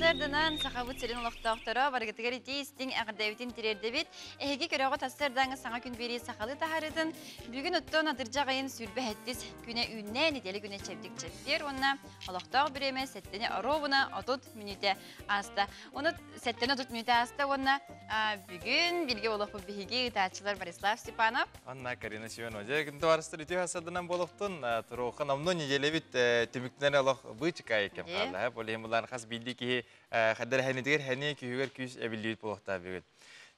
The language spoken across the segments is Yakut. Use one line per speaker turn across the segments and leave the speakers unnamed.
Сарсыарданан Сахабыт сирин олохтоохторо барыгытыгар итии истиҥ эҕэрдэбитин тириэрдэбит. Эһиги көрөҕүт сарсыардааҥы саҥа күн биэрии сахалыы таһаарыытын бүгүн оттон атырдьах ыйын 27 күнэ үүннэ, нэдиэлэ күнэ чэбдик чэппиэр уонна олохтоох бириэмэ сэттини оруобуна 30 мүнүүтэ ааста. Оны сэттэн 30 мүнүүтэ ааста уонна бүгүн билгэ олохпут биһиги ыытааччылар Борислав Степанов
Анна Карина Семенова. Дьэ, күн товарыстар үтүө хасадынан болохтун, туруоха номно неделебит түмүктэнэр олох быычыкай кэм хаалла. Ол иһин булан хас биирдии киһи хаддар хэнитигэр хэни күүһүгэр күүс эбиллибит буолуохтаах бүгүн.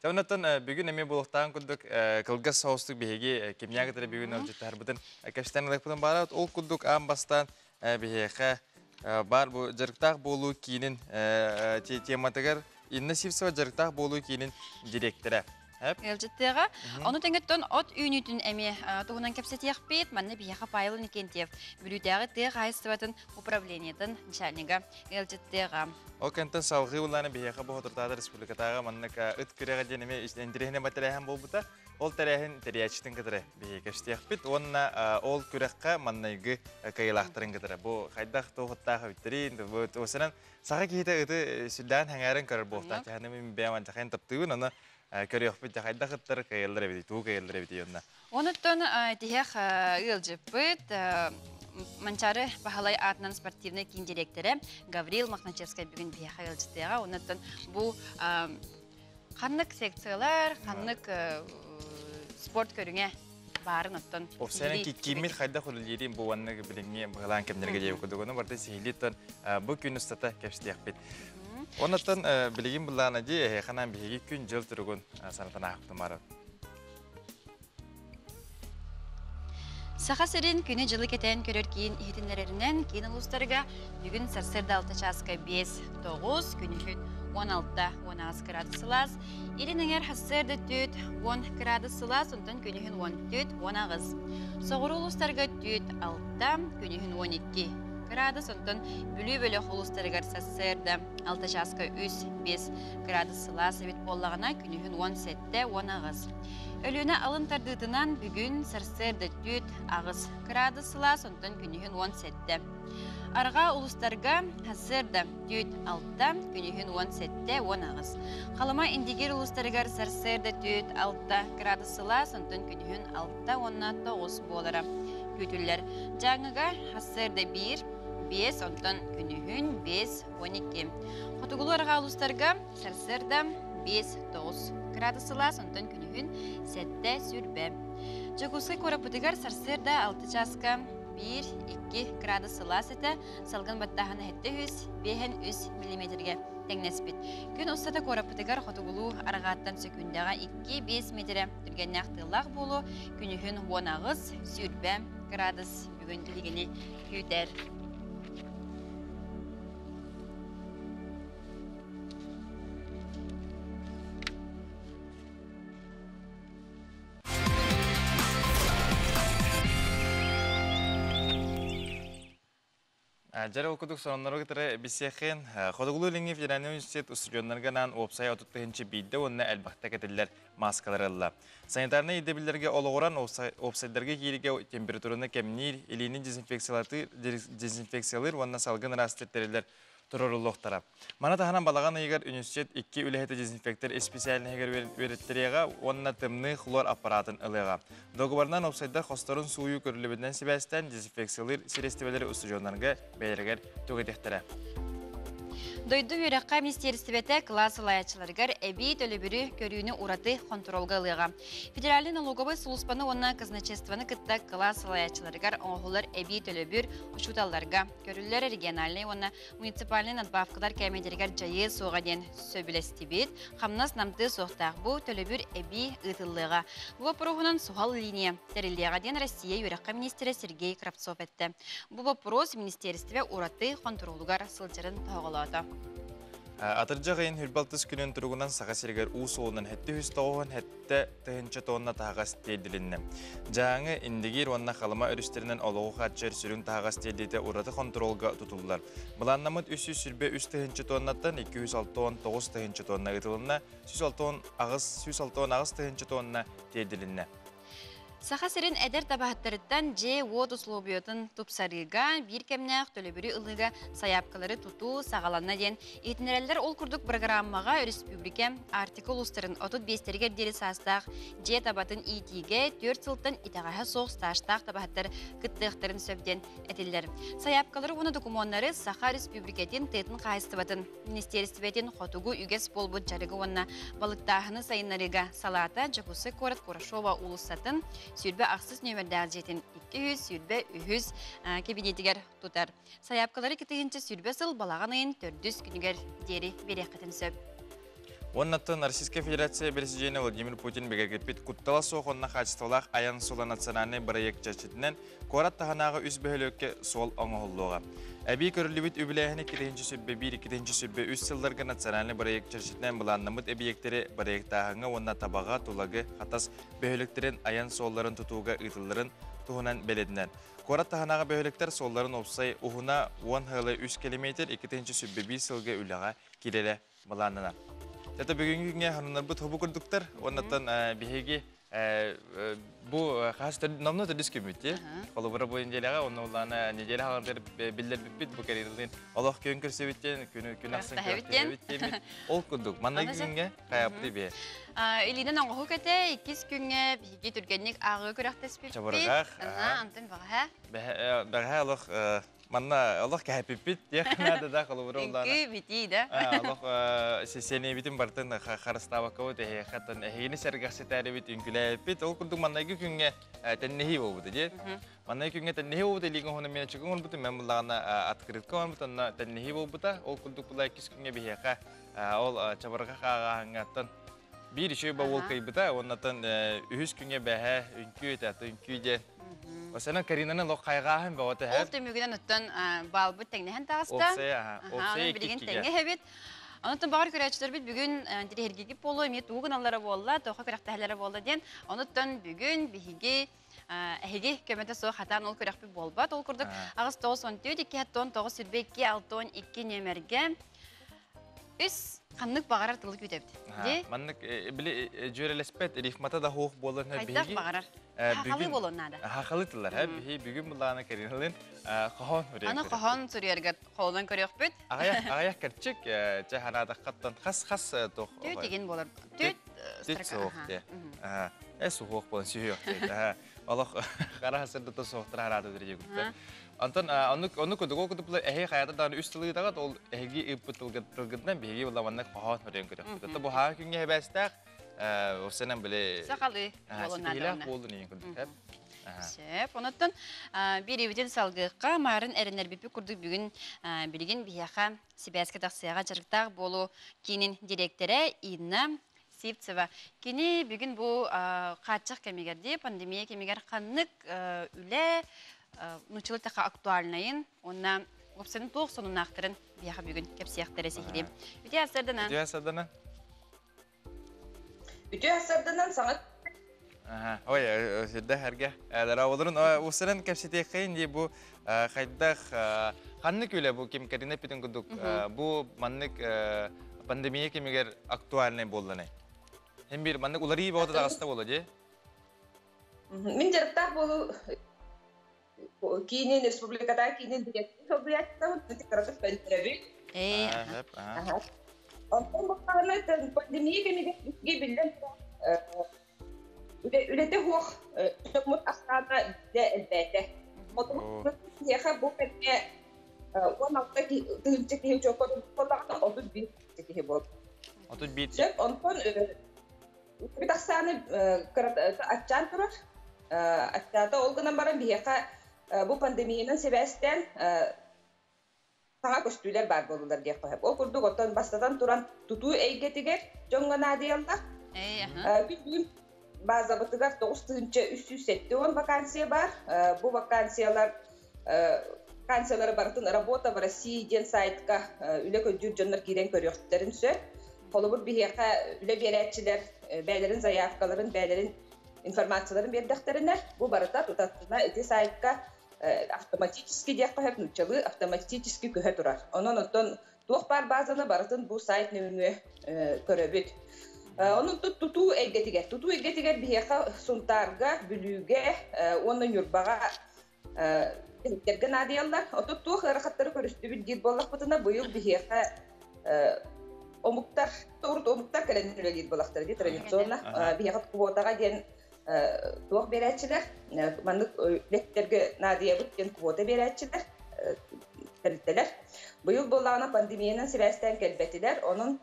Дьэ, оннуттан бүгүн эмиэ буолуохтааҕын курдук кылгас соҕустук биһиги кимнээх кытары бүгүн ыалдьыттаһарбытын кэпсэтэн ылыахпытын баара. Ол курдук аан бастаан биһиэхэ баар бу дьарыктаах буолуу киинин тематыгар Инна Сивцева дьарыктаах буолуу киинин дириэктэрэ.
Ыалдьыттыаҕа. Ону тэҥэттэн от үүнүүтүн эмиэ туһунан кэпсэтиэхпит. Манна биһиэхэ Павел Никентьев, Бүлүүтээҕи тыа хаһаайыстыбатын управлениетын начальнига ыалдьыттыаҕа.
Ол кэнтэн салҕыы улаана биһиэхэ бу Хотуртаата республикатааҕы маннык ыт күрэҕэ диэн эмиэ интэриэһинэй тэрээһин буолбута. Ол тэрээһин тэрийээччитин кытары биһиги кэпсэтиэхпит уонна ол күрэххэ маннайгы кыайыылаахтарын кытары бу хайдах туохуттаах эбиттэрин бу туосанан саха киһитэ ыты сүрдээн сэҥээрэн көрөр буолтаах дьаһаны мин бэйэм антахайын таптыыбын ону көрүөхпүт дьэ хайдах ыттар кыайаллар эбитий тугу кыайаллар эбитий онно
Онуттан тиһэх ыалдьыппыт Манчаары Баһылай аатынан спортивнай киин дириэктэрэ Гаврил Мохначевскай бүгүн биһиэхэ ыалдьыттыаҕа. Онуттан бу Ханнык секциялар, ханнык спорт көрүҥэ баарын оттон
Офсайнан кииммит хайдах үлэлиирин бу уонна билиҥҥи быһылаан кэмнэргэ диэбит курдук ону барыта сиһилии бу күн устата кэпсэтиэхпит. Оннуттан билигин былаана дии эһиэхэ биһиги күн-дьыл туругун санатан аахпытым баар.
Саха сирин күнү-дьылы кэтээн көрөр киин иһитиннэрэринэн, киин улуустарга бүгүн сарсыарда 6 чааска 5, 9, күнүһүн 16, 18 градус сылаас, илин эҥэр сарсыарда 4, 10 градус сылаас, онтон күнүһүн 14, 18. Соҕуруу улуустарга 4, 6, күнүһүн 12 градус, онтон Бүлүү бөлөх улуустарыгар сарсыарда 6 чааска 3, 5 градус сылаас эбит буоллаҕына, күнүһүн 17, 18. Өлүөнэ алын тардыытынан бүгүн сарсыарда 4-8 кыраадыс сылаас, онтон күнүһүн 17. Арҕаа улуустарга сарсыарда 4-6, күнүһүн 17-18. Халыма Индигир улуустарыгар сарсыарда 4-6 градус сылаас, онтон күнүһүн 6 уонна 9 буолара күүтүллэр. Дьааҥыга сарсыарда 1, 5, онтон күнүһүн 5, 12. Хотугулуу арҕаа улуустарга Сарсыарда 5-9 градус сылаас, онтон күнүһүн 7 сүрбэ. Дьокуускай куораппытыгар сарсыарда 6 чааска 1-2 градус сылаас этэ, салгын баттааһына 7 3 5 миллиметргэ тэҥнэспит. Күн устата куораппытыгар хотугулуу арҕааттан сөкүүндэҕэ 2-5 метрэ түргэннээх тыаллаах буолуо, күнүһүн 18 сүрбэ градус бүгүн биһигини күүтэр.
Дьэ, ол курдук сонуннары кытары билсиэххин. Хотугулуу-Илиҥҥи федеральнай университет устудьуоннарга анаан уопсай 30 тыһыынча биирдэ уонна элбэхтэ кэтиллэр мааскалары ылла. Санитарнай ирдэбиллэргэ олоҕуран уопсайдарга кииригэ температураны кэмниир, илиини дезинфекциялыыр уонна салгын ыраастыыр тэриллэр туруоруллуохтара. Маны таһынан балаҕан ыйыгар университет икки үлэһитэ дезинфектор исписээлинэһигэр үөрэттэриэҕэ уонна тымныы хлор аппараатын ылыаҕа. Дуогабарынан уопсайдар хосторун сууйуу көрүллүбүтүнэн сибээстээн дезинфекциялыыр сириэстибэлэри устудьуоннарга бэйэлэригэр түгэтиэхтэрэ.
Дойду үөрэххэ министиэристибэтэ кылаас салайааччыларыгар эбии төлөбүрү көрүүнү ураты хонтуруолга ылыаҕа. Федеральнай налоговай сулууспаны уонна казначействоны кытта кылаас салайааччыларыгар оҥоһуллар эбии төлөбүр учууталларга көрүллэр региональнай уонна муниципальнай надбавкалар кээмэйдэригэр дьайыы суоҕа диэн сөбүлэстибит. Хамнас намтыы суохтаах бу төлөбүр эбии ыытыллыаҕа. Бу боппуруоһунан суһал линия тэриллиэҕэ диэн Россия үөрэххэ министрэ Сергей Кравцов эттэ. Бу боппуруос министиэристибэ ураты хонтуруолугар сылдьарын тоһоҕолоото.
Атырдьах ыйын хүрбалтыс күнүн туругунан Саха сиригэр уу суолунан 797 тыһыынча тонна таһаҕас тиэрдилиннэ. Дьааҥы, Индигиир уонна Халыма өрүстэринэн олоҕу хааччыйар сүрүн таһаҕас тиэрдиитэ ураты хонтуруолга тутуллар. Былааннаммыт 323 тыһыынча тоннаттан 269 тыһыынча тонна ыытылынна, 168 тыһыынча тонна тиэрдилиннэ.
Саха сирин эдэр табаһыттарыттан дьиэ-уот условиятын тупсарыыга, биир кэмнээх төлөбүрү ылыыга сайаапкалары тутуу саҕаланна диэн иһитиннэрэллэр. Ол курдук программаҕа өрөспүүбүлүкэ Арктика улуустарын 35-тэригэр диэри саастаах дьиэ табатын иитиигэ 4 сылтан итэҕэһэ суох стажтаах табаһыттар кыттыахтарын сөп диэн этиллэр. Сайаапкалары уонна докумуоннары Саха Өрөспүүбүлүкэтин тыатын хаһаайыстыбатын министиэристибэтин хотугу үгэс буолбут дьарыгы уонна балыктааһыны сайыннарыыга салаата Дьокуускай куорат Курашова уулуссатын 26 нүөмэрдээх дьиэтин 223 кэбиниэтигэр тутар. Сайаапкалары 220 сыл балаҕан ыйын төрдүс күнүгэр диэри биэриэххитин сөп.
Уоннаттан Российскай Федерация Президенэ Владимир Путин бигэргэппит куттала суох уонна хаачыстыбалаах айан суола национальнай бырайыак чэрчитинэн куорат таһынааҕы үс бөһүөлэккэ суол оҥоһуллуоҕа. Эбии көрүллүбүт үбүлээһини 2001-2003 сылларга национальнай бырайыак чэрчитинэн былааннаммыт эбийиэктэри бырайыактааһыҥҥа уонна Табаҕа, Тулагы, Хатас бөһүөлэктэрин айан суолларын тутууга ыытылларын туһунан бэлиэтинэр. Куорат таһынааҕы бөһүөлэктэр суолларын уопсай уһуна 10 хыла 3 километр 2001 сылга үлэҕэ киирэрэ былааннанар. Это бүгүҥҥү күҥҥэ ханнарбыт хобу курдуктар. Оннаттан биһиги бу хас номно төрдүс күммүт дии. Холобура бу неделяҕа онно улаана неделя хаҕантыр биллэрбиппит бу кэрилин олох күн көрсөбүттен күнү күн ахсын көрсөбүттен ол курдук манна күҥҥэ хайапты бе.
Илинен оҥоһук этэ иккис күҥҥэ биһиги түргэнник ааҕыы күрэхтэспиппит.
Чабырҕах.
Антон баҕаһа.
Бэҕэһээ олох Манна олох кэһэппиппит диэх наада да холобура улаана.
Үҥкүү битии да.
Олох сиэниэбитин бартын харыстаабаккабыт эһиэхэ эһигини сэргэхситээрибит үҥкүлээбиппит. Ол курдук маннайгы күҥҥэ тэннэһии буолбута дии. Маннайгы күҥҥэ тэннэһии буолбута илииҥ оһуна мен чугун оҥорбутум мен буллаҕына открытка оҥорбут онно тэннэһии буолбута. Ол курдук була иккис күҥҥэ биһиэхэ ол чабырҕах ааҕааһыҥҥаттан биир үчүгэй бобуол кыйбыта уоннаттан үһүс күҥҥэ бэһэ үҥкүү этэ үҥкүү диэн Осенан Каринаны лох хайҕааһын бөҕөтө
Ол түмүгүнэн оттон баалбыт тэҥнэһэн таҕыста.
Опсая
билигин тэҥҥэ эһэбит. Онон баҕар көрөөччүлэрбит бүгүн интириэһиргиги буолуо, эмиэ тугу гыналлара буолла, тоҕо күрэхтэһэллэрэ буолла диэн. Онуттан бүгүн биһиги эһиги көмөтө суох хатаан ол күрэхпит буолбат. Ол курдук 8 94 2 9 22 6 12 нүөмэргэ үс ханнык баҕарар тылы күүтэбит.
Ди? Маннык били дьүөрэлэспэт рифмата да хуох буолан
Хайдах баҕарар. Хахалы буолуон наада.
Хахалы тыллар, биһи бүгүн булаана кэринэлин хоһоон суруйар.
Аны хоһоон суруйарга холонон көрүөхпүт.
Аҕыйах аҕыйах кэрчик чэ ханаадаххаттан хас-хас туох.
Түөт игин болар. Түөт
строка. Суох де. Э суох болан сүһүөх де. Олох хара сырдыта суохтар хараата дирие күттэ. Онтон оннук оннук курдук ол курдук эһи хайата даҕаны үс тылы ыытаҕыт ол эһиги ыыппыт тылгытынан биһиги була маннык хоһоон суруйан көрүөхпүт. Бу хаа күҥҥэ хэбээстээх осенен били
Сахалы
ситиһиилээх буолун иин курдук.
Сөп. Онуттан биирибитин салгыахха маарын эрэнэрбиппит курдук бүгүн билигин биһиэхэ сибээскэ тахсыаҕа дьарыктаах буолуу киинин директора Инна Сивцева. Кини бүгүн бу хааччах кэмигэр дии, пандемия кэмигэр ханнык үлэ нууччалыы таха актуальнайын уонна уопсайын туох сонуннаахтарын биһиэхэ бүгүн кэпсиэхтэрэ сиһилиим. Үтүө сарданан.
Үтүө сарданан.
Үтүө сарданан саҥа
Ой, сүрдэ хэргэ. Олорун усырын кэпсэтиэххэйин дии бу хайдах ханнык үлэ бу ким кэринэ питин курдук бу маннык пандемия кэмигэр актуальный буолланы. Хем бир маннык уларыы боҕото таҕыста буола дии.
Мин дьарыктаах буолуу киинин республиката киинин директорын солбуйааччытабын кыратык бэллэбит. Онтон бухтаҕына пандемия кэмигэр биһиги биллэн үлэтэ суох дьоммут ахсаана дьэ элбээтэ. Хотугу киһиэхэ бу кэмҥэ 16 тыһыынча киһи учуокка буоллаҕына 31 киһи буолла.
31.
Сөп, онтон үбүт ахсааны аччаан турар. Аччаата ол гынан баран биһиэхэ бу пандемиянан сибээстээн саҥа көстүүлэр баар буоллулар диэххэ сөп. Ол курдук оттон бастатан туран тутуу эйгэтигэр дьоҥҥо наадыйаллар. Күн бүгүн базабытыгар 9370 вакансия бар. Бу вакансиялар вакансиялары барытын «Работа в России» диэн сайтка үлэ көрдүүр дьоннор киирэн көрүөхтэрин сөп. Холобур биһиэхэ үлэ биэрээччилэр бээлэрин заявкаларын, бээлэрин информацияларын биэрдэхтэринэ, бу барыта тутатына ити сайтка автоматически диэххэ сөп, нууччалыы автоматически көһө турар. Онон оттон туох баар базаны барытын бу сайт нөҥүө көрөбүт. Онон тутуу эйгэтигэр, тутуу эйгэтигэр биһиэхэ Сунтаарга, Бүлүүгэ уонна Ньурбаҕа үлэһиттэргэ наадыйаллар. Оттон туох ыарахаттары көрүстүбүт диир буоллахпытына, быйыл биһиэхэ омуктар, урут омуктар кэлэн үлэлиир буоллахтара дии традиционно. Биһиэхэ квотаҕа диэн туох биэрээччилэр, маннык үлэһиттэргэ наадыйабыт диэн квота биэрээччилэр, тэрилтэлэр. Быйыл буоллаҕына пандемиянан сибээстээн кэлбэтилэр, онон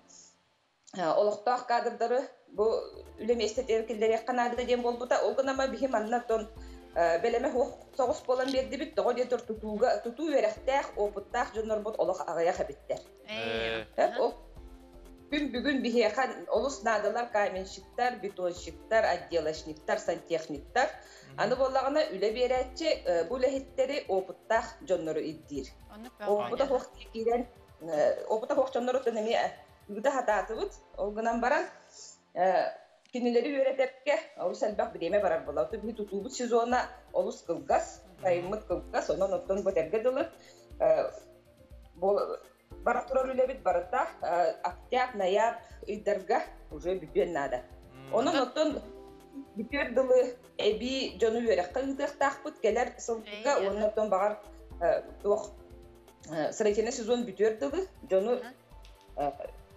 олохтоох кадрдары бу үлэ миэстэтигэр киллэриэххэ наада диэн буолбута. Ол гынан биһи манна оттон бэлэмэ суох соҕус буолан биэрдибит. Тоҕо диэтэр тутууга тутуу үөрэхтээх, опыттаах дьоннорбут олох аҕыйах эбиттэр. Ол күн бүгүн биһиэхэ олус наадалар каменщиктар, бетонщиктар, отделочниктар, сантехниктар. Аны буоллаҕына үлэ биэрээччи бу үлэһиттэри опыттаах дьоннору ирдиир. Опыта суох киирэн, опыта суох дьоннору эмиэ ыыта сатаатыбыт. Ол гынан баран, кинилэри үөрэтэргэ олус элбэх бириэмэ барар буолла. Биһи тутуубут сезона олус кылгас, сайыммыт кылгас, онон оттон бу этэргэ дылы бара турар үлэбит барыта октябрь, ноябрь ыйдарга уже бүтүөн наада. Онон оттон бүтүөр дылы эбии дьону үөрэххэ ыытыахтаахпыт кэлэр сылга уонна оттон баҕар туох строительный сезон бүтүөр дылы дьону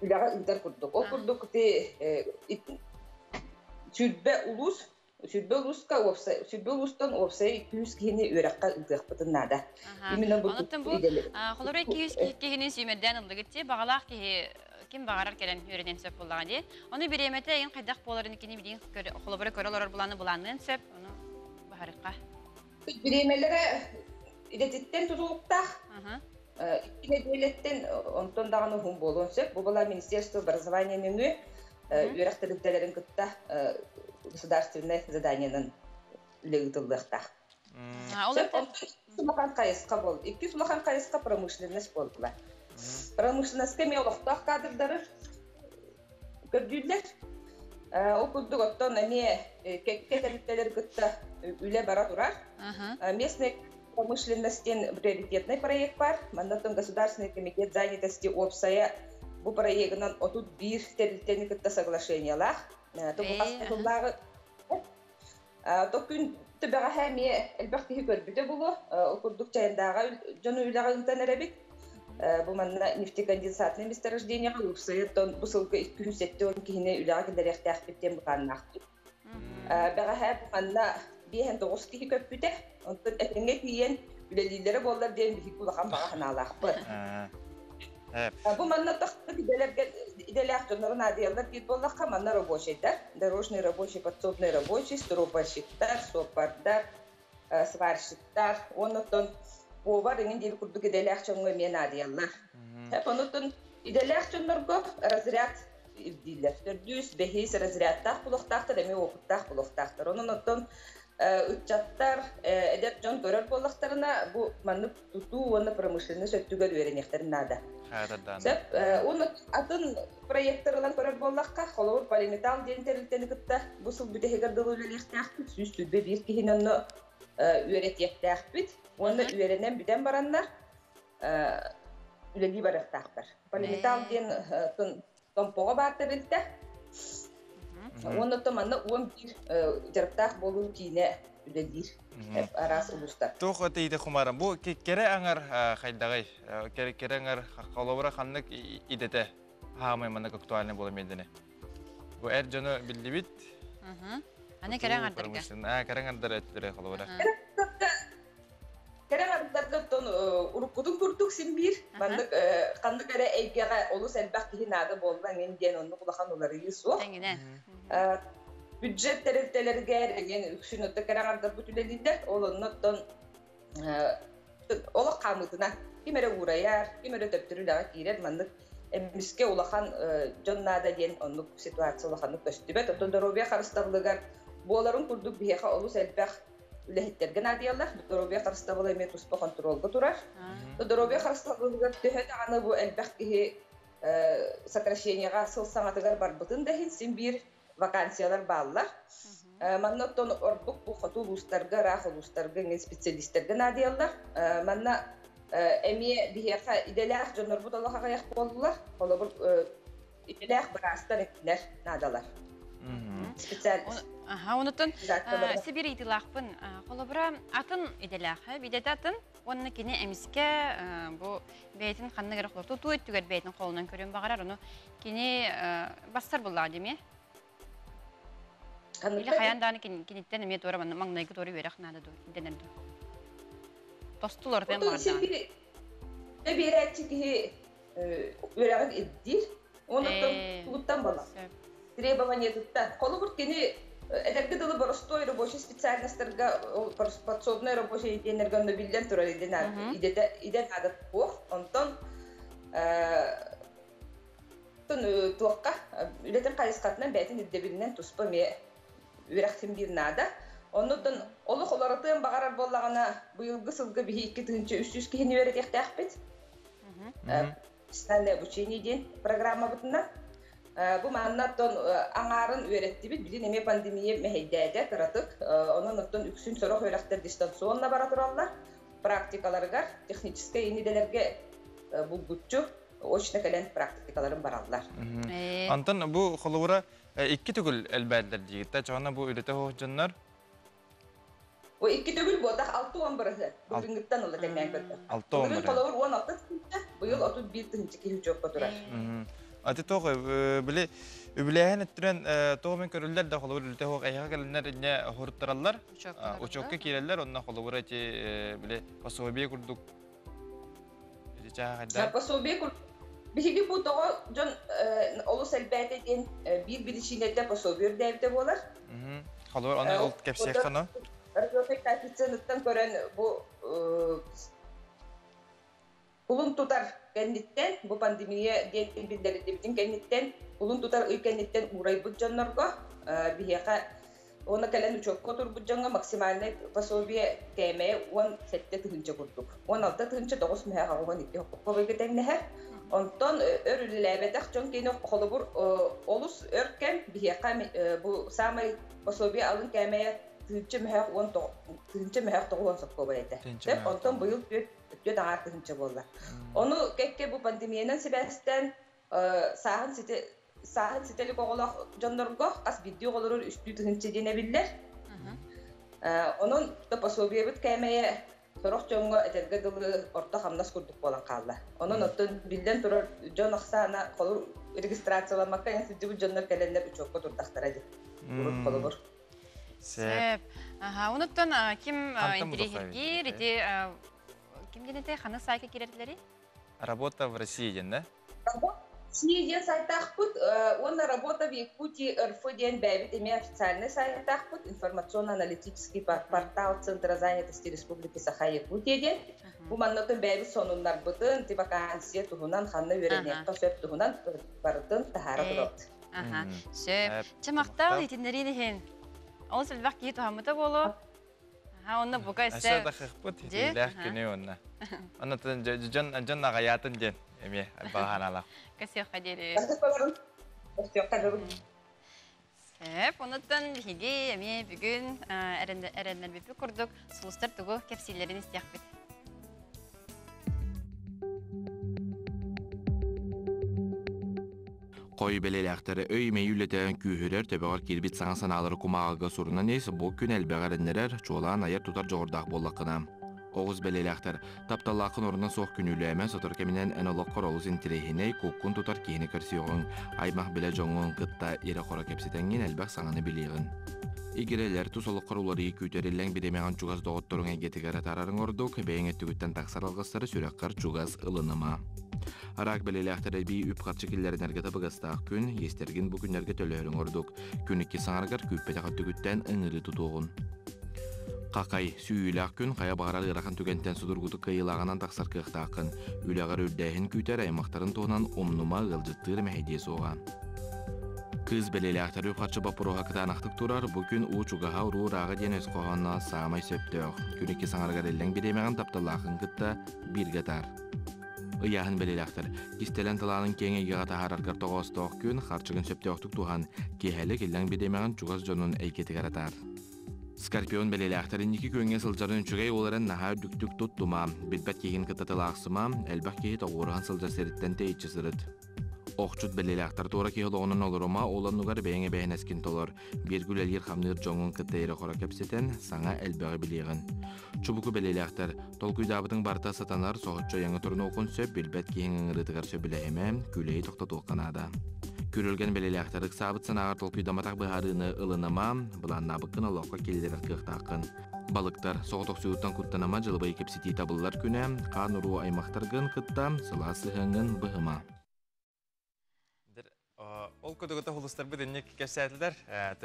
үлэҕэ ыытар курдук. Ол курдук ти сүрбэ улуус сүрбэ улууска уопсай сүрбэ улуустан уопсай 200 киһини үөрэххэ ыытыахпытын наада.
Именно бу Онтон бу холоруй 200 киһини сүүмэрдээн ыллыгыт дии баҕалаах киһи ким баҕарар кэлэн үөрэнэн сөп буоллаҕа дии. Ону бириэмэтэ эйин хайдах буоларын кини билигин холобура көрө олорор булааны булаанныан сөп. Ону баһарыкка.
Бириэмэлэрэ идэтиттэн тутулуктаах. Икки нэдиэлэттэн онтон даҕаны уһун буолуон сөп. Бу была Министерство образования нөҥүө үөрэх тэрилтэлэрин кытта государственнай заданиенан үлэ ыытыллыахтаах. Улахан хайысха буол. Иккис улахан хайысха промышленность буолла. Промышленностька эмиэ олохтоох кадрдары көрдүүллэр. Ол курдук оттон эмиэ кэккэ тэрилтэлэр кытта үлэ бара турар. Местный промышленность диэн приоритетный проект бар. Манна Государственный комитет занятости уопсайа бу проегынан 31 тэрилтэни кытта соглашениялаах. Тыллааҕы то күн түбэҕэһэ эмиэ элбэх киһи көрбүтэ булу. Ол курдук Чайандааҕа дьону үлэҕэ ыытан эрэбит. Бу манна нефтеконденсатный месторождениеҕа уопсайа бу сылга 270 киһини үлэҕэ киллэриэхтээхпит диэн былааннаахпыт. Бэҕэһээ бу манна 59 киһи көппүтэ. Онтон этэҥҥэ тиийэн үлэлииллэрэ буоллар диэн биһиги улахан баҕа санаалаахпыт. Бу манна тахсыбыт идэлэргэ идэлээх дьоннору наадыйаллар диир буоллахха, манна рабочийдар, дорожный рабочий, подсобный рабочий, стропальщиктар, суоппардар, сварщиктар, оннуттан повар иҥин диэби курдук идэлээх дьоҥҥо эмиэ наадыйаллар. Онуттан идэлээх дьоннорго разряд ирдииллэр. Төрдүс, бэһис разрядтаах булуохтаахтар, эмиэ опыттаах булуохтаахтар. Онон оттон ыччаттар, эдэр дьон көрөр буоллахтарына, бу маннык тутуу уонна промышленность өттүгэр үөрэниэхтэрин наада. Сөп. Уонна атын проекттарынан көрөр буоллахха, холобур, Полиметалл диэн тэрилтэни кытта бу сыл бүтэһигэр дылы үлэлиэхтээхпит, 121 киһини онно үөрэтиэхтээхпит. Уонна үөрэнэн бүтэн бараннар үлэлии барыахтаахтар. Полиметалл диэн Томпоҕо баар тэрилтэ. Уонна то манна 11 дьарыктаах буолуу киинэ үлэлиир араас улуустар.
Туох этиите кумара бу кэрэ аҥар хайдаҕый? Кэрэ аҥар холобура ханнык идэтэ хаамай маннык актуальный буола миэдини? Бу эр дьону биллибит.
Аны кэрэ аҥардарга.
Кэрэ аҥардар өттүлэрэ холобура.
Кэрэ аҥардарга оттон уруккутун курдук син биир маннык ханнык эрэ эйгэҕэ олус элбэх киһи наада буолла эҥин диэн оннук улахан уларыйыы суох. Бюджет тэрилтэлэригэр эҥин үксүн отто кэрэ аҥардарбыт үлэлииллэр. Ол онно оттон олох хаамыытынан ким эрэ уурайар, ким эрэ төптөрү үлэҕэ киирэр маннык эмискэ улахан дьон наада диэн оннук ситуация улаханнык көстүбэт. Оттон доруобуйа харыстабылыгар буоларын курдук биһиэхэ олус элбэх үлэһиттэргэ наадыйаллар. Доруобуйа харыстабыла эмиэ туспа хонтуруолга турар. Доруобуйа харыстабылыгар төһө даҕаны бу элбэх киһи сокращениеҕа сыл саҥатыгар барбытын да иһин син биир вакансиялар бааллар. Манна оттон ордук бу хоту улуустарга, ыраах улуустарга иҥин специалистэргэ наадыйаллар. Манна эмиэ биһиэхэ идэлээх дьоннорбут олох аҕыйах буоллулар. Холобур, Идэлээх быраастар этилэр наадалар. Специалист.
Аха, онутун Сибир ыйытыылаахпын. Холобура, атын идэлээх, идэтэ атын, уонна кини эмискэ бу бэйэтин ханнык эрэ тутуу өттүгэр бэйэтин холунан көрүөн баҕарар, ону кини бассар буллаҕа димиэ. Или хайаан даҕаны киниттэн эмиэ туора маҥнайгы туора үөрэх наада дуу, дэнэр дуу. Тостулар тэн баҕардаҕына.
Биэрээччи киһи үөрэҕин ирдиир. Онуттан тугуттан буолар. Требованиетыттан. Холобур, кини эдэргэ дылы боростуой рабочий специальностарга подсобный рабочий диэннэргэ онно биллэн турар идэтэ идэ наада суох. Онтон туохха үлэтин хайысхатынан бэйэтин ирдэбилинэн туспа эмиэ үөрэхтин биир наада. Оннуттан олох олоротуон баҕарар буоллаҕына, быйылгы сылга биһи 2300 киһини үөрэтиэхтээхпит. Профессиональное обучение диэн программабытынан. Бу манна оттон аҥаарын үөрэттибит, билин эмиэ пандемия мэһэйдээтэ кыратык. Онон оттон үксүн сорох үөрэхтэр дистанционно бара тураллар. Практикаларыгар техническэй идэлэргэ булгуччу очно кэлэн практикаларын бараллар.
Антон бу холобура икки төгүл элбээтилэр диигит. Чоҕона бу үлэтэ суох дьоннор
О икки төгүл буотах 60 бырыһы. Былырыҥҥыттан ыла тэҥнээн көрдөх.
60
Былырыын холобур 16 тыһыынча, быйыл 31 тыһыынча киһи учуокка турар.
Ати тоқ били үбүлээһин өттүнэн тоҕо мен көрүллэр да холобур үлэтэ суох эһиэхэ кэлэннэр инньэ хоруттараллар учуокка киирэллэр онно холобур эти били пособие курдук
Пособие биһиги бу тоҕо дьон олус элбээтэ диэн биир биричиинэтэ пособие үрдээбитэ буолар.
Холобур аны ол кэпсиэххэ
коэффициеныттан көрөн бу кулун тутар кэнниттэн бу пандемия диэн биллэриллибитин кэнниттэн кулун тутар ый кэнниттэн уурайбыт дьоннорго биһиэхэ Уонна кэлэн учуокка турбут дьоҥҥо максимальнай пособие кээмэйэ 17 тыһыынча курдук. 16 9 82 хоккобойга тэҥнэһэр. Онтон өр үлэлээбэтэх дьон киэнэ холобур олус өр кэм биһиэхэ бу саамай пособие алын кээмэйэ тыһыынча мөһөөх уон тыһыынча мөһөөх тоҕус соккобой этэ. Онтон быйыл түөрт аҥаар тыһыынча буолла. Ону кэккэ бу пандемиянан сибээстээн сааһын сити сааһын ситэ илик оҕолоох дьоннорго хас биирдии оҕолорун үстүү тыһыынча диэн эбиллэр. Онон да пособиебыт кээмэйэ сорох дьоҥҥо этэргэ дылы орто хамнас курдук буолан хаалла. Онон оттон биллэн турар дьон ахсаана холобур регистрацияламмакка эн сылдьыбыт дьоннор кэлэннэр учуокка турдахтара дии. Урут холобур.
Сөп. Аха, онуттан ким интириэһиргиир ити ким диэн этэй ханнык саайка киирэрилэрий?
Работа в России диэн да?
Россия диэн сайтаахпыт уонна Работа в Якутии РФ диэн бэйэбит эмиэ официальный сайтаахпыт информационно-аналитический портал Центра занятости Республики Саха-Якутия диэн. Бу манна бэйэбит сонуннарбытын, ти вакансия туһунан, ханна үөрэниэххэ сөп туһунан барытын таһаара турабыт.
Сөп. Чэ махтал итиннэрин иһин. Ол элбэх киһи туһаммыта буолуо. Аха, онно бука
өссө тахыхпыт итилээх күнү онно. Онно дьон дьон аҕайаатын диэн эмиэ баҕаналаах.
Кэсиэххэ диэри. Сөп, онуттан биһиги эмиэ бүгүн эрэннэрбиппит курдук сулустар тугу кэпсииллэрин истиэхпит.
Хой бэлэлээхтэрэ өй-мэй үлэтэ күүһүрэр, төбөҕөр киирбит саҥа санаалары кумааҕыга сурунан ис, бу күн элбэҕи эрэннэрэр, чуолаан айар-тутар дьоҕурдаах буоллаххына. Оҕус бэлиэлээхтэр, тапталлааххын орунан суох күнүүлээмэ, сотору кэминэн эн олоххор олус интэриэһинэй, куккун тутар киһини көрсүөҕүҥ, аймах-билэ дьоҥҥун кытта ирэ-хоро кэпсэтэҥҥин элбэх саҥаны билиэҕиҥ. Игирэлэр тус олоххор уларыйыы күүтэриллэҥ бириэмэҕин чугас доҕотторуҥ эйгэтигэр атаарарыҥ ордук, бэйэҥ өттүгүттэн тахсар алгыстары сүрэххэр чугас ылыныма. Араак бэлиэлээхтэр эбии үп-харчы киллэринэргэ табыгастаах күн, иэстэргин бу күннэргэ төлөһөрүҥ ордук. Күн икки саҥарыгар күүппэтэх өттүгүттэн ыҥырыы тутуоҕун. Хахай, сүүйүүлээх күн хайа баҕарар ыарахан түгэнтэн судургутук кыайыылааҕынан тахсар кыахтааххын. Үлэҕэр үрдээһин күүтэр аймахтарын туһунан умнума, ыалдьыттыыр мэһэйдиэ суоҕа. Кыыс бэлиэлээхтэр үп-харчы боппуруоһа кытаанахтык турар, бу күн уу чугаһа уруу ырааҕа диэн өс хоһооно саамай сөптөөх. Күн икки саҥарыгар иллэҥ бириэмэҕин тапталлааххын кытта бииргэ атаар. Ыйааһын бэлиэлээхтэр. Кистэлэҥ талаанын киэҥ эйгэҕэ таһаараргар тоҕоостоох күн, харчыгын сөптөөхтүк туһан, киэһэлик иллэҥ бириэмэҕин чугас дьонун эйгэтигэр атаар. Скорпион бэлиэлээхтэр инники күөҥҥэ сылдьарын үчүгэй ол эрэн наһаа үрдүктүк туттума, билбэт киһигин кытта тылаахсыма, элбэх киһи тоҕуоруһан сылдьар сириттэн тэйиччи сырыт. Охчут бэлиэлээхтэр туора киһи олоҕунан олорума, ол оннугар бэйэҥ эбээһинэскин толор. Бииргэ үлэлиир-хамныыр дьоҥҥун кытта ирэ-хоро кэпсэтэн, саҥа элбэҕи билиэҕин. Чубуку бэлиэлээхтэр толкуйдаабытыҥ барыта сатанар, соһуччу айаҥҥа турунуоххун сөп, билбэт киһиҥ ыҥырыытыгар сөбүлэһимэ, күлэйи тохтотуохха наада. Күрүлгэн бэлиэлээхтэр ыксаабыт санааҕар толкуйдамматах быһаарыыны ылыныма, былааннаабыккын олоххо киллэрэр кыахтааххын. Балыктар соҕотохсуйууттан куттаныма, дьылыбай кэпсэтии табыллар күнэ, хаан-уруу аймахтаргын кытта сылаас сыһыаҥҥын быһыма.
Ол кудугута хулустарбыт инник кэпсээтилэр.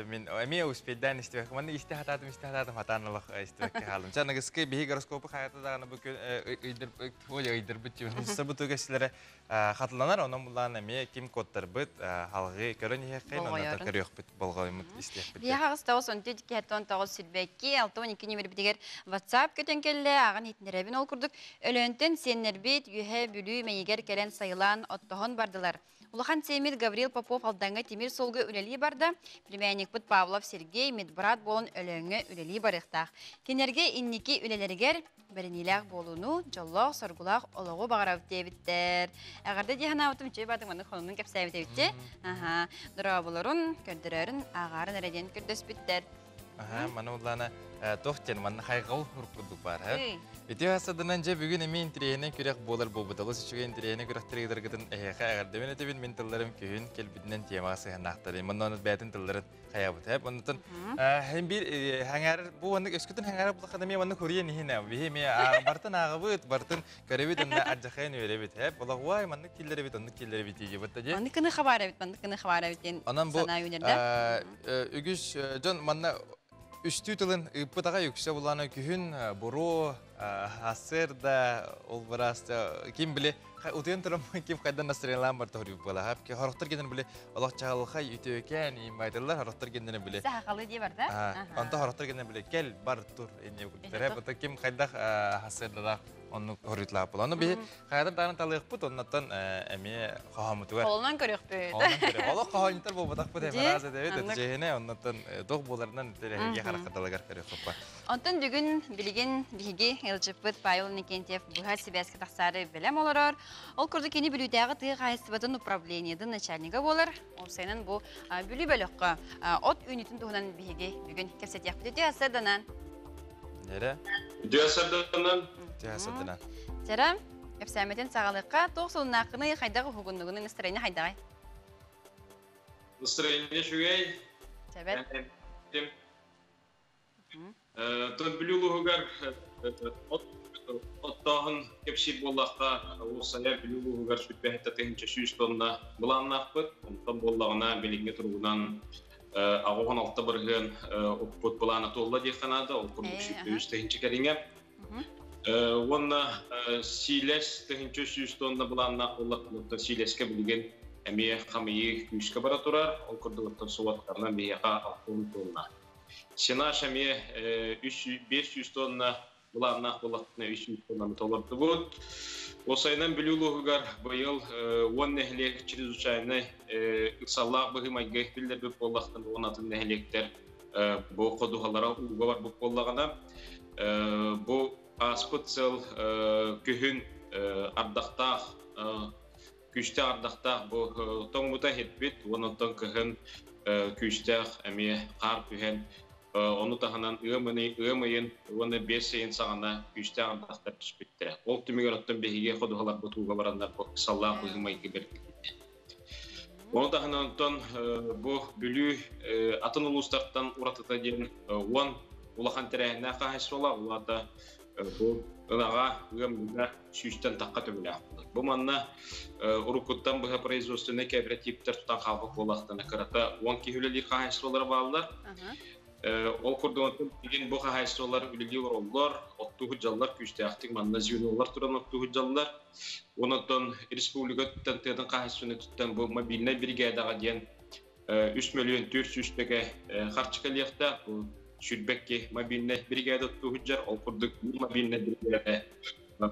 Мин эмиэ успейдаан истибэк. Манна истэ хатаатым, истэ хатаатым, хатаан олох истибэккэ хаалым. Ча аныгыскы биһи гороскопу хайата даҕаны бу күн ыйдыр ыйдырбыт хулустарбыт тугесилere хатыланар, онон булаан эмиэ ким куоттарбыт халҕыы көрөн иһиэххин, онно көрүөхпүт, болҕоймут истиэхпит.
Биһиэхэ аҕыс тоҕус он түөрт икки тоҕус сүүрбэкки алта он икки нөмербитигэр WhatsApp көтөн кэллэ, ааҕан иһитиннэрэбин. Ол курдук Өлөөнтөн сиэннэрбит Үөһээ Бүлүү Мэйигэр кэлэн сайылаан оттоһон бардылар. Улахан сиэммит Гаврил Попов Алдаҥҥа тимир суолга үлэлии барда, племянникпыт Павлов Сергей медбрат буолан Өлөөҥҥө үлэлии барыахтаах. Кинилэргэ инники үлэлэригэр бэриниилээх буолууну, дьоллоох, соргулаах олоҕу баҕарабыт диэбиттэр. Эҕэрдэ дии санаабытым, үчүгэй баатыҥ маннык хонунун кэпсээбит эбитчи. Аха, дорооболорун, көрдөрөөрүн, ааҕаарын эрэ диэн көрдөспүттэр.
Аха, маны уллаана туох диэн манна хайҕал курдук баар. Ити хасадынан дьэ бүгүн эмиэ интириэһинэй күрэх буолар буолбут. Олус үчүгэй интириэһинэй күрэхтэригитэргытын эһиэхэ эҕэрдэбин этибин. Мин тылларым күһүн кэлбитинэн темаҕа сыһыаннаахтар. Манна онон бэйэтин тылларын хайабыт. Оннутун һэн биир хэҥээр бу маннык өскөтүн хэҥээр буллахха эмиэ маннык хуруйан иһинэ. Биһи эмиэ бартын ааҕабыт, бартын көрөбүт, онно ардьахайан үөрэбит. Хэп, олох маннык киллэрэбит, оннук киллэрэбит дии бытта дии.
Маннык кыны хабар эбит, маннык кыны хабар эбит диэн санаа үүнэрдэ.
Үгүс дьон манна үстүү тылын ыыппыт аҕай үксэ булаана күһүн буруо ассыр да ол быраас ким биле утуйан туран ким хайдан настроениялаан бар тоһуруй буола хорохтор генен биле олох чаҕылхай үтүөкээн ииммайтыллар хорохтор геннен биле
сахалыы дии бар да
онто хорохтор геннен биле кел бар тур инне курдук ким хайдах хассырдалаах оннук хоруйтлаах була. Ону биһи хайадан даҕаны талыахпыт, оннуттан эмиэ хоһооммутугар.
Холонон көрүөхпүт.
Холонон көрүөх. Олох хоһоонньуттар буолбатахпыт эмэ араас этэбит, этижэһинэ, оннуттан туох буоларынан тэрэһиги хараххаталыгар көрүөхпүт бар.
Онтон бүгүн билигин биһиги ыалдьыппыт Павел Иннокентьев быһа сибээскэ тахсаары бэлэм олорор. Ол курдук кини Бүлүүтээҕи тыа хаһаайыстыбатын управлениетын начальнига буолар. Ол сайынын бу Бүлүү бөлөххө от үүнүүтүн туһунан биһиги бүгүн кэпсэтиэхпит. Үтүө сарданан.
Нere?
Үтүө сарданан.
Үтүө сарданан.
Чара, кэпсээмэтин саҕалыахха туох солуннааххыный, хайдах уһугуннугунуй, настроение хайдаҕай?
Настроение үчүгэй.
Чэбэт.
Тон Бүлүү улууһугар оттооһун кэпсиир буоллахха, уопсайа Бүлүү улууһугар сүрбэһиттэ тыһыынча сүүс тонна былааннаахпыт. Онтон буоллаҕына билиҥҥи туругунан 86% укпут былаана туолла диэххэ наада, ол курдук 103 тыһыынча кэриҥэ. Уонна сиилэс тыһыынча сүүс тонна былааннаах буоллахпытыттан сиилэскэ билигин эмиэ хамыйыы күүскэ бара турар, ол курдук оттон суоттарынан биһиэхэ 60 тонна. Сенаж эмиэ 500 тонна былааннаах буоллахпытына 300 тоннаны толордубут. Уопсайынан Бүлүү улууһугар быйыл 10 нэһилиэк чрезвычайнай ыксаллаах быһыы-майгы биллэрбит буоллахтан уон атын нэһилиэктэр бу ходуһалара ууга барбыт буоллаҕына бу ааспыт сыл күһүн ардахтаах күүстээх ардахтаах бу тоҥмута иһиппит уонна оттон кыһын күүстээх эмиэ хаар түһэн ону таһынан ыам ыйын уонна биэс ыйын саҕана күүстээх ардахтар түспүттэрэ. Ол түмүгэр оттон биһиги ходуһаларбыт ууга бараннар бу ыксаллаах быһыы-майгы бэркитэ. Ону таһынан оттон бу Бүлүү атын улуустартан уратыта диэн уон улахан тэрээһиннээх хаһаайыстыбалаах, ол аата бу ынаҕа ыам сүүстэн тахха төбөлөөх буолар. Бу манна уруккуттан быһа производственнай кооперативтэр тутан хаалбыт буоллахтарына кырата 10 киһи үлэлиир хаһаайыстыбалара бааллар. Ол курдук билигин бу хаһаайыстыбалар үлэлии олороллор, оттуу сылдьаллар күүстээхтик манна звенолар туран оттуу сылдьаллар. Онон республика туттан тыатын хаһаайыстыбаны туттан бу мобильнай бригадаҕа диэн 3 миллион 400 тэгэ харчы кэлиэхтээх. Бу сүүрбэкки мобильнай бригада оттуу сылдьар. Ол курдук мобильнай бригада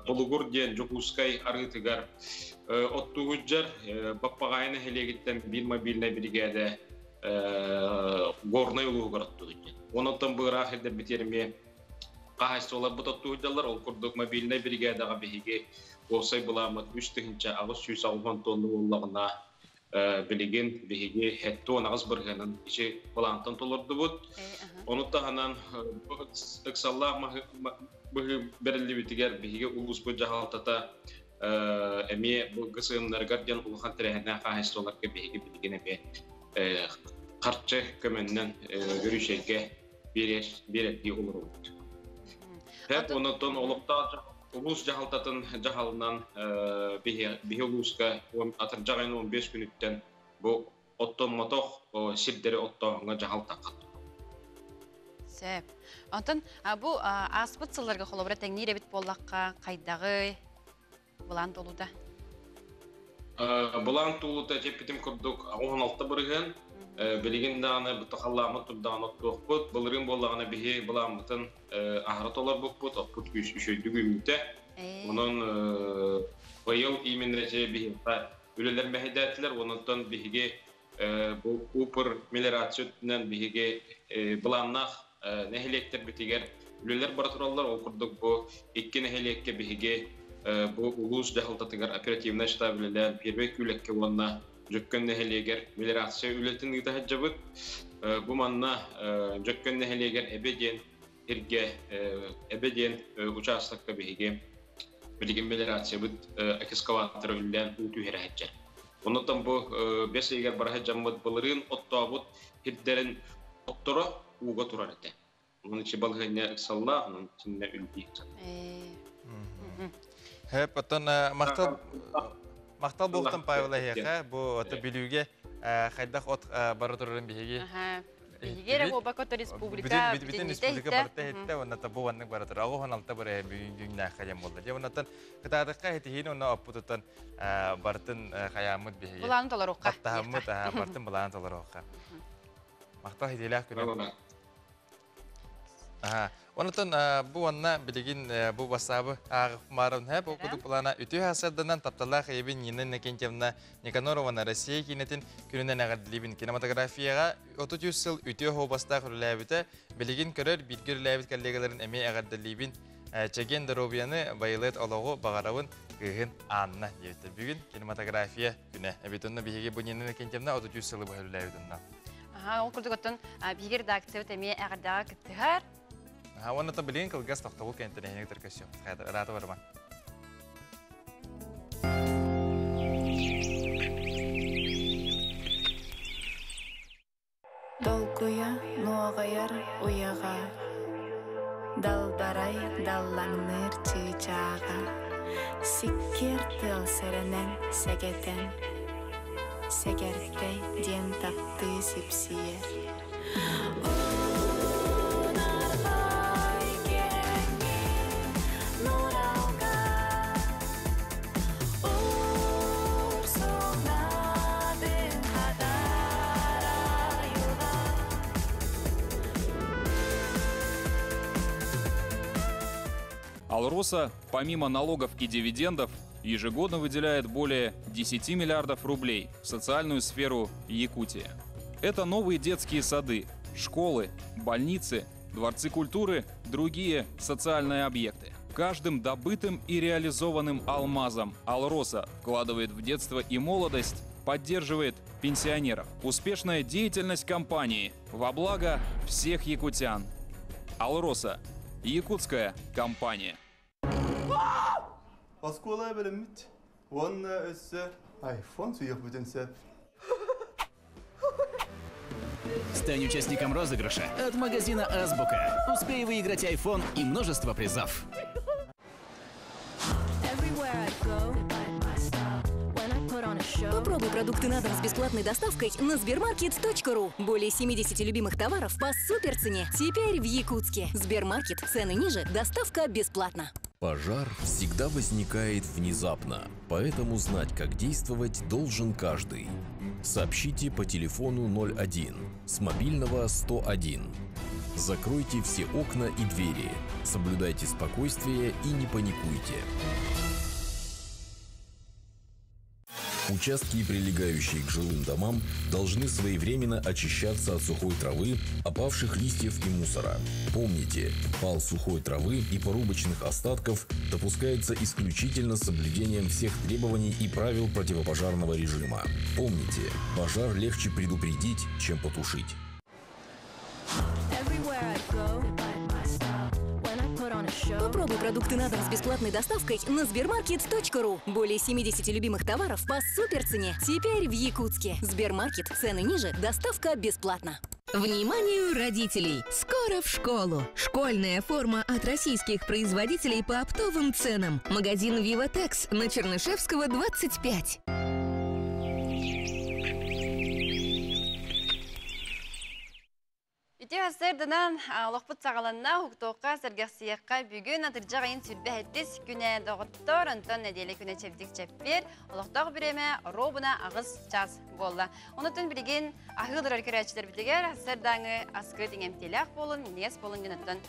Толугур диэн Дьокуускай арыытыгар оттуу сылдьар. Баппаҕаайы нэһилиэгиттэн биир мобильнай биригээдэ Горнай улууһугар оттуу сылдьар. Онон быыраах ирдэрбитигэр эмиэ хаһаайыстыбаларбыт оттуу сылдьаллар. Ол курдук мобильнай бригадаҕа биһиги уопсай былааммыт 3880 тонна буоллаҕына. Билигин биһиги 78 бырыһыанын ичи былаантан толордубут. Ону таһынан ыксаллаах быһыы бэриллибитигэр биһиги улууспут дьаһалтата эмиэ бу ГСМ-нарыгар диэн улахан тэрээһиннээх хаһаайыстыбаларга биһиги билигин эмиэ харчы көмөннөн өрүсэргэ биэрэрдии олоробут. Хэп онотон олохтоох улуус дьаһалтатын дьаһалынан биһи улууска атырдьах айын 15 күнүттэн бу оттоммотох сирдэри оттооһуҥҥа дьаһал таххат.
Сөп. Онтон бу ааспыт сылларга холобура тэҥниир эбит буоллахха хайдаҕый былаан туолуута?
Былаан туолуута эппитим курдук 16 бырыһыан. Билигин даҕаны бутахаллааммыт турдаҕына оттуохпут. Былырыын буоллаҕына биһи былааммытын аһара толорбуппут, оппут күүс үчүгэйдик үүммүтэ. Онон быйыл именно биһиэхэ үлэлэр мэһэйдээтилэр. Онон биһиги бу упр мелиорация өттүнэн биһиги былааннаах нэһилиэктэрбитигэр үлэлэр бара тураллар. Ол курдук бу икки нэһилиэккэ биһиги бу улуус дьаһалтатыгар оперативнай штаб үлэлээн Первый Күүлэккэ уонна Дьөккөн нэһилиэгэр мелиорация үлэтин ыыта сылдьабыт. Бу манна Дьөккөн нэһилиэгэр Эбэ диэн сиргэ Эбэ диэн учаастакка биһиги билигин мелиорациябыт экскаватора үллээн уу түһэрэ сылдьар. Оннуттан бу бэс ыйыгар бара сылдьаммыт былырыын оттообут сирдэрин отторо ууга турар этэ. Онон ичи балаһыанньа ыксаллаах, онон итиннэ үлэлиир.
Хэп, оттон махтал махтал буолтан Павел эһиэхэ бу ото бүлүүгэ хайдах от бара турарын биһиги
Биһиги эрэ буолбакка республика
бүтүн республика барыта иһиттэ уонна бу маннык бара турар. Оҕо 16 бара бүгүн диэн буолла. Дьэ оннотон кытаатахха хитиһиин уонна оппутуттан бартын хайааммыт биһиги.
Былааны толоруохха.
Баттаһаммыт бартын былааны толоруохха. Махтал хитиилээх күнү. Онотон бу онна билигин бу бассаабы ааҕымарын һэ бу кудук плана үтүө хасарданан тапталлаах ийэбин Нина Иннокентьевна Никанорована Россия киинэтин күнүнэн эҕэрдэлиибин. Кинематографияҕа 33 сыл үтүө хообастаах үлэлээбитэ билигин көрөр бииргэ үлэлээбит коллегаларын эмиэ эҕэрдэлиибин. Чэгиэн доруобуйаны, байылыат олоҕу баҕарабын кыыһын Анна диэбиттэр. Бүгүн кинематография күнэ. Эбит онно биһиги бу Нина Иннокентьевна 33 сылы быһа үлэлээбит онно.
Аха, ол курдук оттон биһиги редакциябыт эмиэ эҕэрдэҕэ кыттыһар.
Аха, уонна то билигин кылгас тохтобул кэнниттэн эһиги кытары көрсүөх. Ыраата барыма.
Долгуйа нуоҕайар уйаҕа, Далбарай даллаҥныыр чыычааҕа, Сиккиэр тыал сэрэнэн сэгэтэн, Сэгэртэй диэн таптыы сипсийэр.
Алроса, помимо налогов и дивидендов, ежегодно выделяет более 10 миллиардов рублей в социальную сферу Якутии. Это новые детские сады, школы, больницы, дворцы культуры, другие социальные объекты. Каждым добытым и реализованным алмазом Алроса вкладывает в детство и молодость, поддерживает пенсионеров. Успешная деятельность компании во благо всех якутян. Алроса – якутская компания.
Оскуола бэлэммит уонна өссө айфон сүүйүөхпүтүн сөп.
Стань участником розыгрыша от магазина «Азбука». Успей выиграть iPhone и множество призов.
Попробуй продукты на дом с бесплатной доставкой на Сбермаркет.ру. Более 70 любимых товаров по суперцене. Теперь в Якутске. Сбермаркет. Цены ниже, доставка бесплатно.
Пожар всегда возникает внезапно, поэтому знать, как действовать, должен каждый. Сообщите по телефону 01, с мобильного 101. Закройте все окна и двери, соблюдайте спокойствие и не паникуйте. Участки, прилегающие к жилым домам, должны своевременно очищаться от сухой травы, опавших листьев и мусора. Помните, пал сухой травы и порубочных остатков допускается исключительно с соблюдением всех требований и правил противопожарного режима. Помните, пожар легче предупредить, чем потушить.
Попробуй продукты на дом с бесплатной доставкой на Сбермаркет.ру. Более 70 любимых товаров по суперцене. Теперь в Якутске. Сбермаркет. Цены ниже, доставка бесплатно.
Вниманию родителей! Скоро в школу! Школьная форма от российских производителей по оптовым ценам. Магазин «Виватекс» на Чернышевского, 25.
Үтүө сарсыарданан олохпут саҕаланна, уһуктуохха, сэргэхсийиэххэ бүгүн атырдьах ыйын 27 күнэ доҕоттор, онтон нэдиэлэ күнэ чэбдик чэппиэр, олохтоох бириэмэ оруобуна аҕыс чаас буолла. Онутун билигин аһыы олорор көрөөччүлэрбитигэр сарсыардааҥы аскыт иҥэмтиэлээх буолун, минньигэс буолун диэн оттон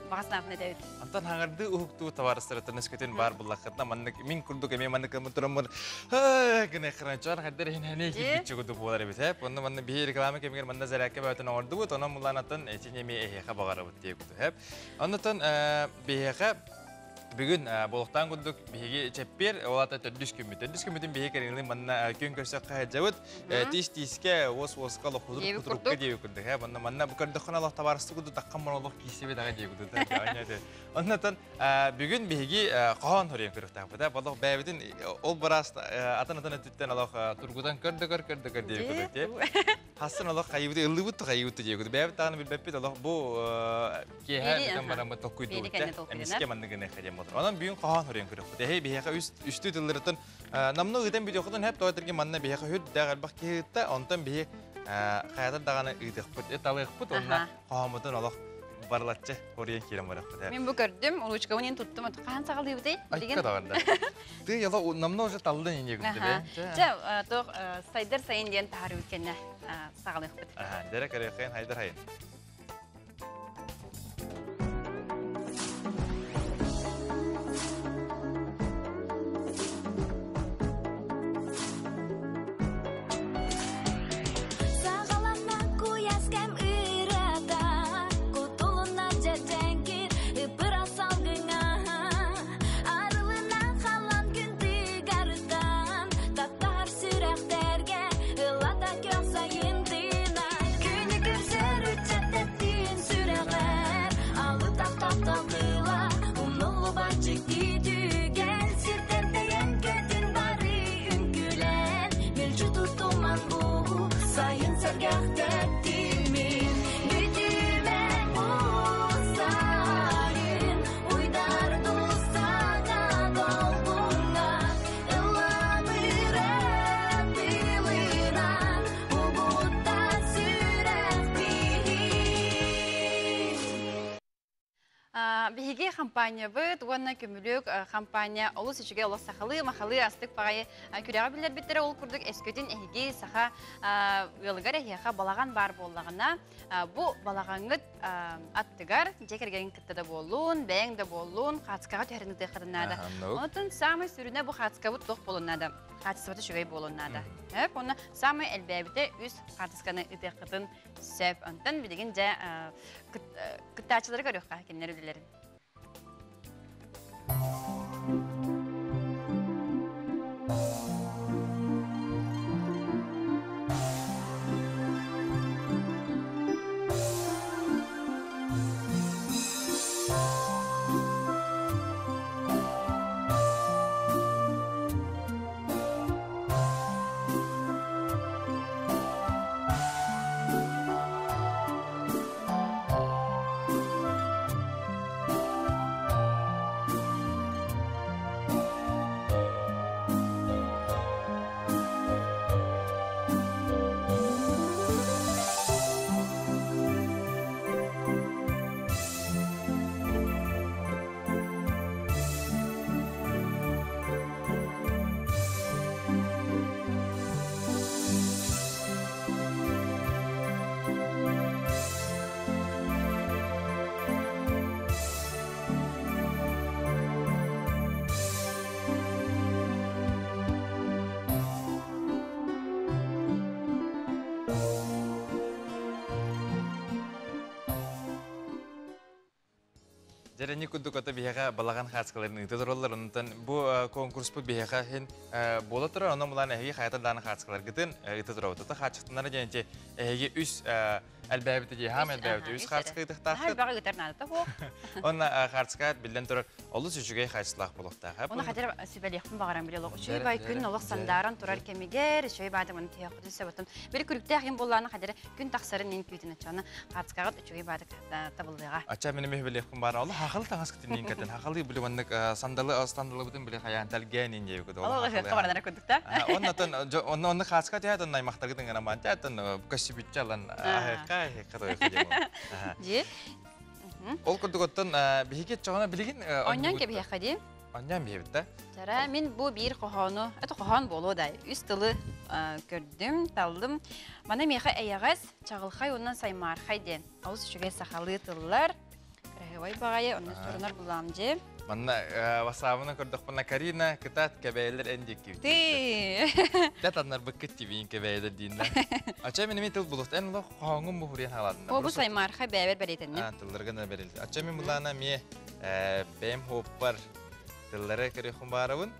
баҕа санаабын этэбит.
Антон хаҥардыы уһуктуу табаарыстарыттан өскөтүн баар буллаххытына маннык мин курдук эмиэ маннык гыммыт тураммын гына хранчар хайдар иһин кирбиччи курдук буолар эбит ээ. Онно манна биһи реклама кэмигэр манна зарядка бөтөн оҥордубут, онон мулаанаттан этин эмиэ эһиэхэ баҕарабыт диэбит. Оннотон биһиэхэ бүгүн буолуохтаан курдук биһиги чэппиэр, ол аата төрдүс күммүт. Төрдүс күммүтүн биһиги кэриҥлин манна күн көрсөх хаһыдьабыт. Тиис тиискэ, уос уоска олох
Диэбит
кутурукка
курдук.
диэбит курдук. Манна манна бу көрдөххүнэ олох табаарыстык курдук таххан олох киисибит аҕа диэбит курдук. Оннотон бүгүн биһиги хоһоон хоруйан көрүөхтээхпит. Олох бэйэбитин ол быраас атын-атын өттүттэн олох тургутан көрдөкөр көрдөкөр диэбит курдук. Хассын олох хайыбыт ыллыбыт да хайыбыт да диэбит. Бэйэбит даҕаны билбэппит олох бу киэһэ бүтэн бараммыт толкуйдуубут. Эмискэ маннык гыныахха диэн буолар. Онон бүгүн хоһоон хоруйан көрүөхпүт. Эһи биһиэхэ үстүү тылларыттан намну ыытан бүтүөххүтүн хэп тоҕо манна биһиэхэ үрдээх элбэх киһи ыытта. Онтон биһи хайатар даҕаны ыытыахпыт, талыахпыт уонна хоһооммутун олох барылаччы хоруйан киирэн барыахпыт.
Мин бу көрдүм, ручкабын ин туттум. Хаһан саҕалыыбытый?
Айка даҕанда. Ты яла намно уже таллын ине күндү.
Чэ, тоқ сайдар сайын диэн таһарыбыт кэннэ саҕалыахпыт.
Аха, дэрэ көрүөххин хайдар хайын.
Саҕаланна куйаас кэм ырыата, кутулунна дьэдьэҥкир ыпыра салгыҥа. Арылына халан күн тыгарыттан, таптаһар сүрэхтэргэ ыллата көх сайын тыына. Күнү көрсөр ыччат тэптиин сүрэҕэр, алытах таптал тыла, умнуллубат дьикти түгэн. Сиртэн тэйэн көтүн бары үҥкүүлэн, мүлчү туттуман бу сайын сэргэх тэптимин. Бүтүмэ бу сайын, уйдар саҥа долгуҥҥа, ыллабыра тылынан, угутта сүрэх биһи.
Биһиги хампаанньабыт уонна көмүлүөк хампаанньа олус үчүгэй олох сахалыы махалыы астык баҕайы күрэҕи биллэрбиттэрэ ол курдук өскөтүн эһиги саха ыалыгар эһиэхэ балаҕан баар буоллаҕына бу балаҕаҥҥыт аттыгар дьиэ кэргэҥҥин кытта да буоллун бэйэҥ да буоллун хаацкаҕа түһэрин ытыаххытын наада онтон саамай сүрүнэ бу хаацкабыт туох буолуон наада хаачыстыбата үчүгэй буолуон наада уонна саамай элбээбитэ үс хаартысканы ытыаххытын сөп онтон билигин дьэ кыттааччылары көрүөххэ кинилэр үлэлэрин.
Дьэрэни курдук ото биһиэхэ балаҕан хааскаларын ыыта тураллар. Онтон бу конкурспут биһиэхэ иһин буола турар. Онон булан эһиги хайата дааны хааскаларгытын ыыта турабыт. Ото хааччахтанара диэн ити эһиги үс элбээбитэ дии хаам элбээбитэ үс хаарска ыытыахтааххыт.
Элбэҕи ыытар наадата суох.
Онно хаарска биллэн турар олус үчүгэй хаачыстыбалаах буолуохтаах.
Оны хатыр сүбэлиэхпин баҕарам били олох үчүгэй бай күн олох сандааран турар кэмигэр үчүгэй баатымын тиһэххитин сөбөтүн били күрүктээх им буоллааны хадыр күн тахсарын ин күүтүн оччону хаарскаҕыт үчүгэй баатык табыллыаҕа.
Ача мин эмиэ билиэхпин баар. Олох хахалы таҥас кытын кэтин. Хахалы били маннык сандалы сандалыбытын били хайаан тэлгээн ин диэбит.
Олох ыһыахха баранара курдук та.
Оннотон онно онно хааска түһэт онно аймахтаргытын гынан тиэтэн көссүбүтчэ алан аһыахха аһыахха тойохха диэн.
Дьи.
Ол курдук оттон биһиги чоҕона билигин
Онньон кэбиһиэххэ дии.
Онньон биһибит да.
Чара мин бу биир хоһоону, это хоһоон буолуо да, үс тылы көрдүм, таллым. Маны миэхэ эйэҕэс, чаҕылхай уонна саймаархай диэн. Олус үчүгэй сахалыы тыллар. Кыраһыабай баҕайы, онно сурунар булаам дьи.
Манна васаабынан көрдөхпүнэ Карина кытаат кэбэйэлэр эн диэккибит.
Ты.
Тэ таннарбыккыт тибиин кэбэйэлэр дииннэ. Ача мин эми тыл булут. Эн олох хоһооҥҥун буһуруйан хаалаатынна.
Бу саймаархай бэйэбэр бэлиэтэнним.
Тылларга на бэрилди. Ача мин булаана эмиэ бэйэм хооппар тыллары көрүөххүн баарабын.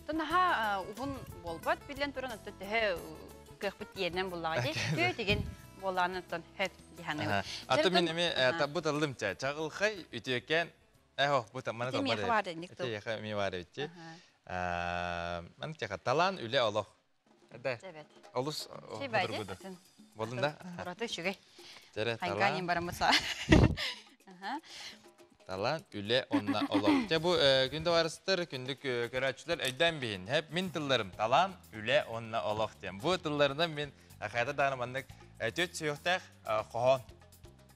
Тон наһаа уһун буолбат биллэн туран оттон төһө кыахпыт тиэринэн буллаҕа дии. Күө буолаан оттон хөп диханыыбыт.
Аты мин эми таббыт аллым ча чаҕылхай үтүөкэн эхо бу маны
талбар эбит.
Ити ми бар эбит. Маны теха талаан үлэ олох. Да. Олус
хотургуду.
Болдун да?
Ураты үчүгэй. Хайгаанин бараммыт
Талаан, үлэ, онна олох. Дьэ бу күндү барыстар, күндү көрөөччүлэр өйдөөн биһин. Хеп мин тылларым талаан, үлэ, онна олох диэн. Бу тылларынан мин хайда даҕаны маннык түөрт сүһүөхтээх хоһоон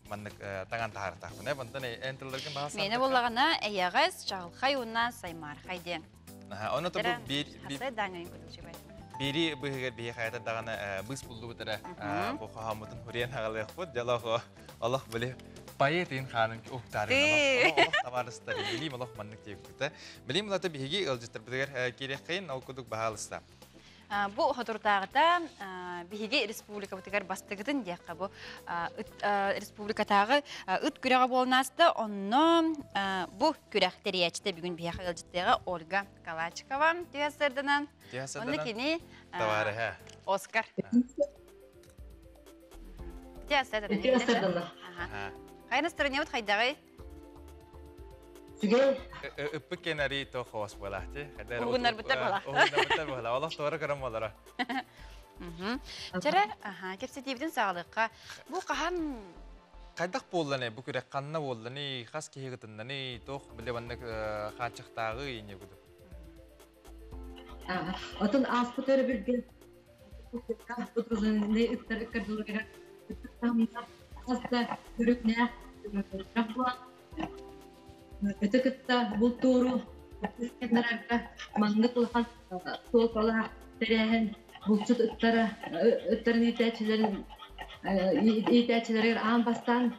маннык таҥан таһаарытаахпын. Онтон эн тылларгын баҕа
Миэнэ буоллаҕына эйэҕэс, чаҕылхай уонна саймаархай диэн.
Онно бу биир бири быһыгар биһи хайата даҕаны быыс буллубут эрэ бу хоһооммутун хуриен аҕалыахпыт. Дьэ олох били поэт ин хаанын уктаарын олох табаарыстар билим олох маннык диэбитэ. Билим улата биһиги ыалдьыттарбытыгар киириэххэйин ол курдук баһаалыста.
Бу хотуртааҕыта биһиги республикабытыгар бастыгытын диэххэ бу республикатааҕы ыт күрэҕэ буолан ааста. Онно бу күрэх тэрийээччитэ бүгүн биһиэхэ ыалдьыттыаҕа Ольга Калачикова түһэ сырдынан. Онно кини
Товарыһа.
Оскар. Түһэ сырдынан. Хайа настроениябыт хайдаҕый?
Үчүгэй.
Ыппыт кэнэри то хоос буолаахти.
Угуннарбыттар буола.
Угуннарбыттар буола. Олох туора көрөн буолара.
Чэрэ, аха, кэпсэтиибитин саҕалыахха. Бу хаһан
Хайдах буолланы, бу күрэх ханна буолланы, хас киһи кытыннаны, туох биле маннык хааччахтааҕы ине буду.
Отон ааспыт өрөбүлгэ дружинный ыттар ыккардыларыгар хас да көрүҥнээх Өтө кытта бултууру кэннэрэргэ маннык улахан суолталаах тэрээһин булчут ыттара ыттарын иитээччилэрин иитээччилэригэр аан бастаан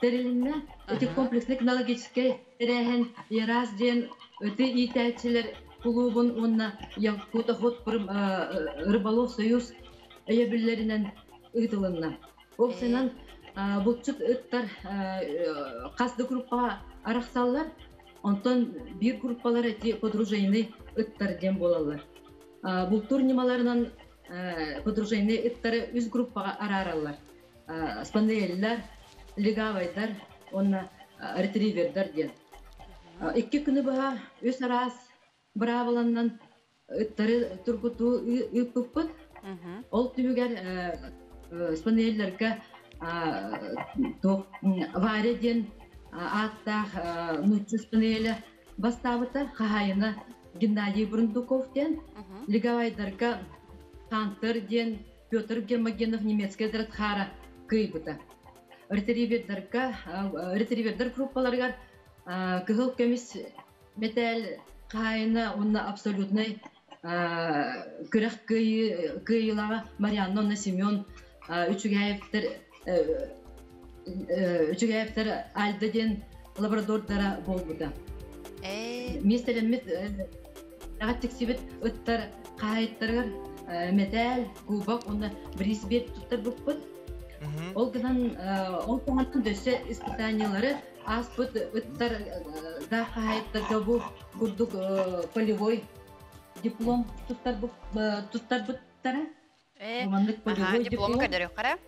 тэрилиннэ. Ити комплекснай кинологическай тэрээһин Ярас диэн ыты иитээччилэр кулуубун уонна Якутохот рыболов союз өйөбүллэринэн ыытылынна. Уопсайынан булчут ыттар хас да группаҕа арахсаллар. Онтон биир группалар эти подружейный ыттар диэн буолаллар. Бултуур ньымаларынан подружейный ыттары үс группаҕа араараллар. Спаниеллэр, легавайдар уонна ретривердар диэн. Икки күнү быһа үс араас быраабыланнан ыттары тургутуу ыыппыппыт. Ол түмүгэр спаниеллэргэ Варя диэн ааттаах нуучча спаниеля бастаабыта хаһаайына Геннадий Бурундуков диэн легавайдарга Хантер диэн Петр Гермогенов немецкэй дратхара кыайбыта. Ретривердарга ретривердар группаларыгар кыһыл көмүс мэтээл хаһаайына уонна абсолютнай күрэх кыайыылааҕа Марианна уонна Семен Үчүгэевтэр Үчүгэевтэр Альда диэн лабрадордара буолбута. Миэстэлэммит тиксибит ыттар хаһаайыттарыгар мэтээл, кубок уонна бриз биэр туттарбыппыт. Ол гынан ол туһунан дөссө испытаниялары ааспыт ыттар да хаһаайыттарга бу курдук полевой диплом туттарбыттара. Маннык полевой
диплом көрдөрүөххэ.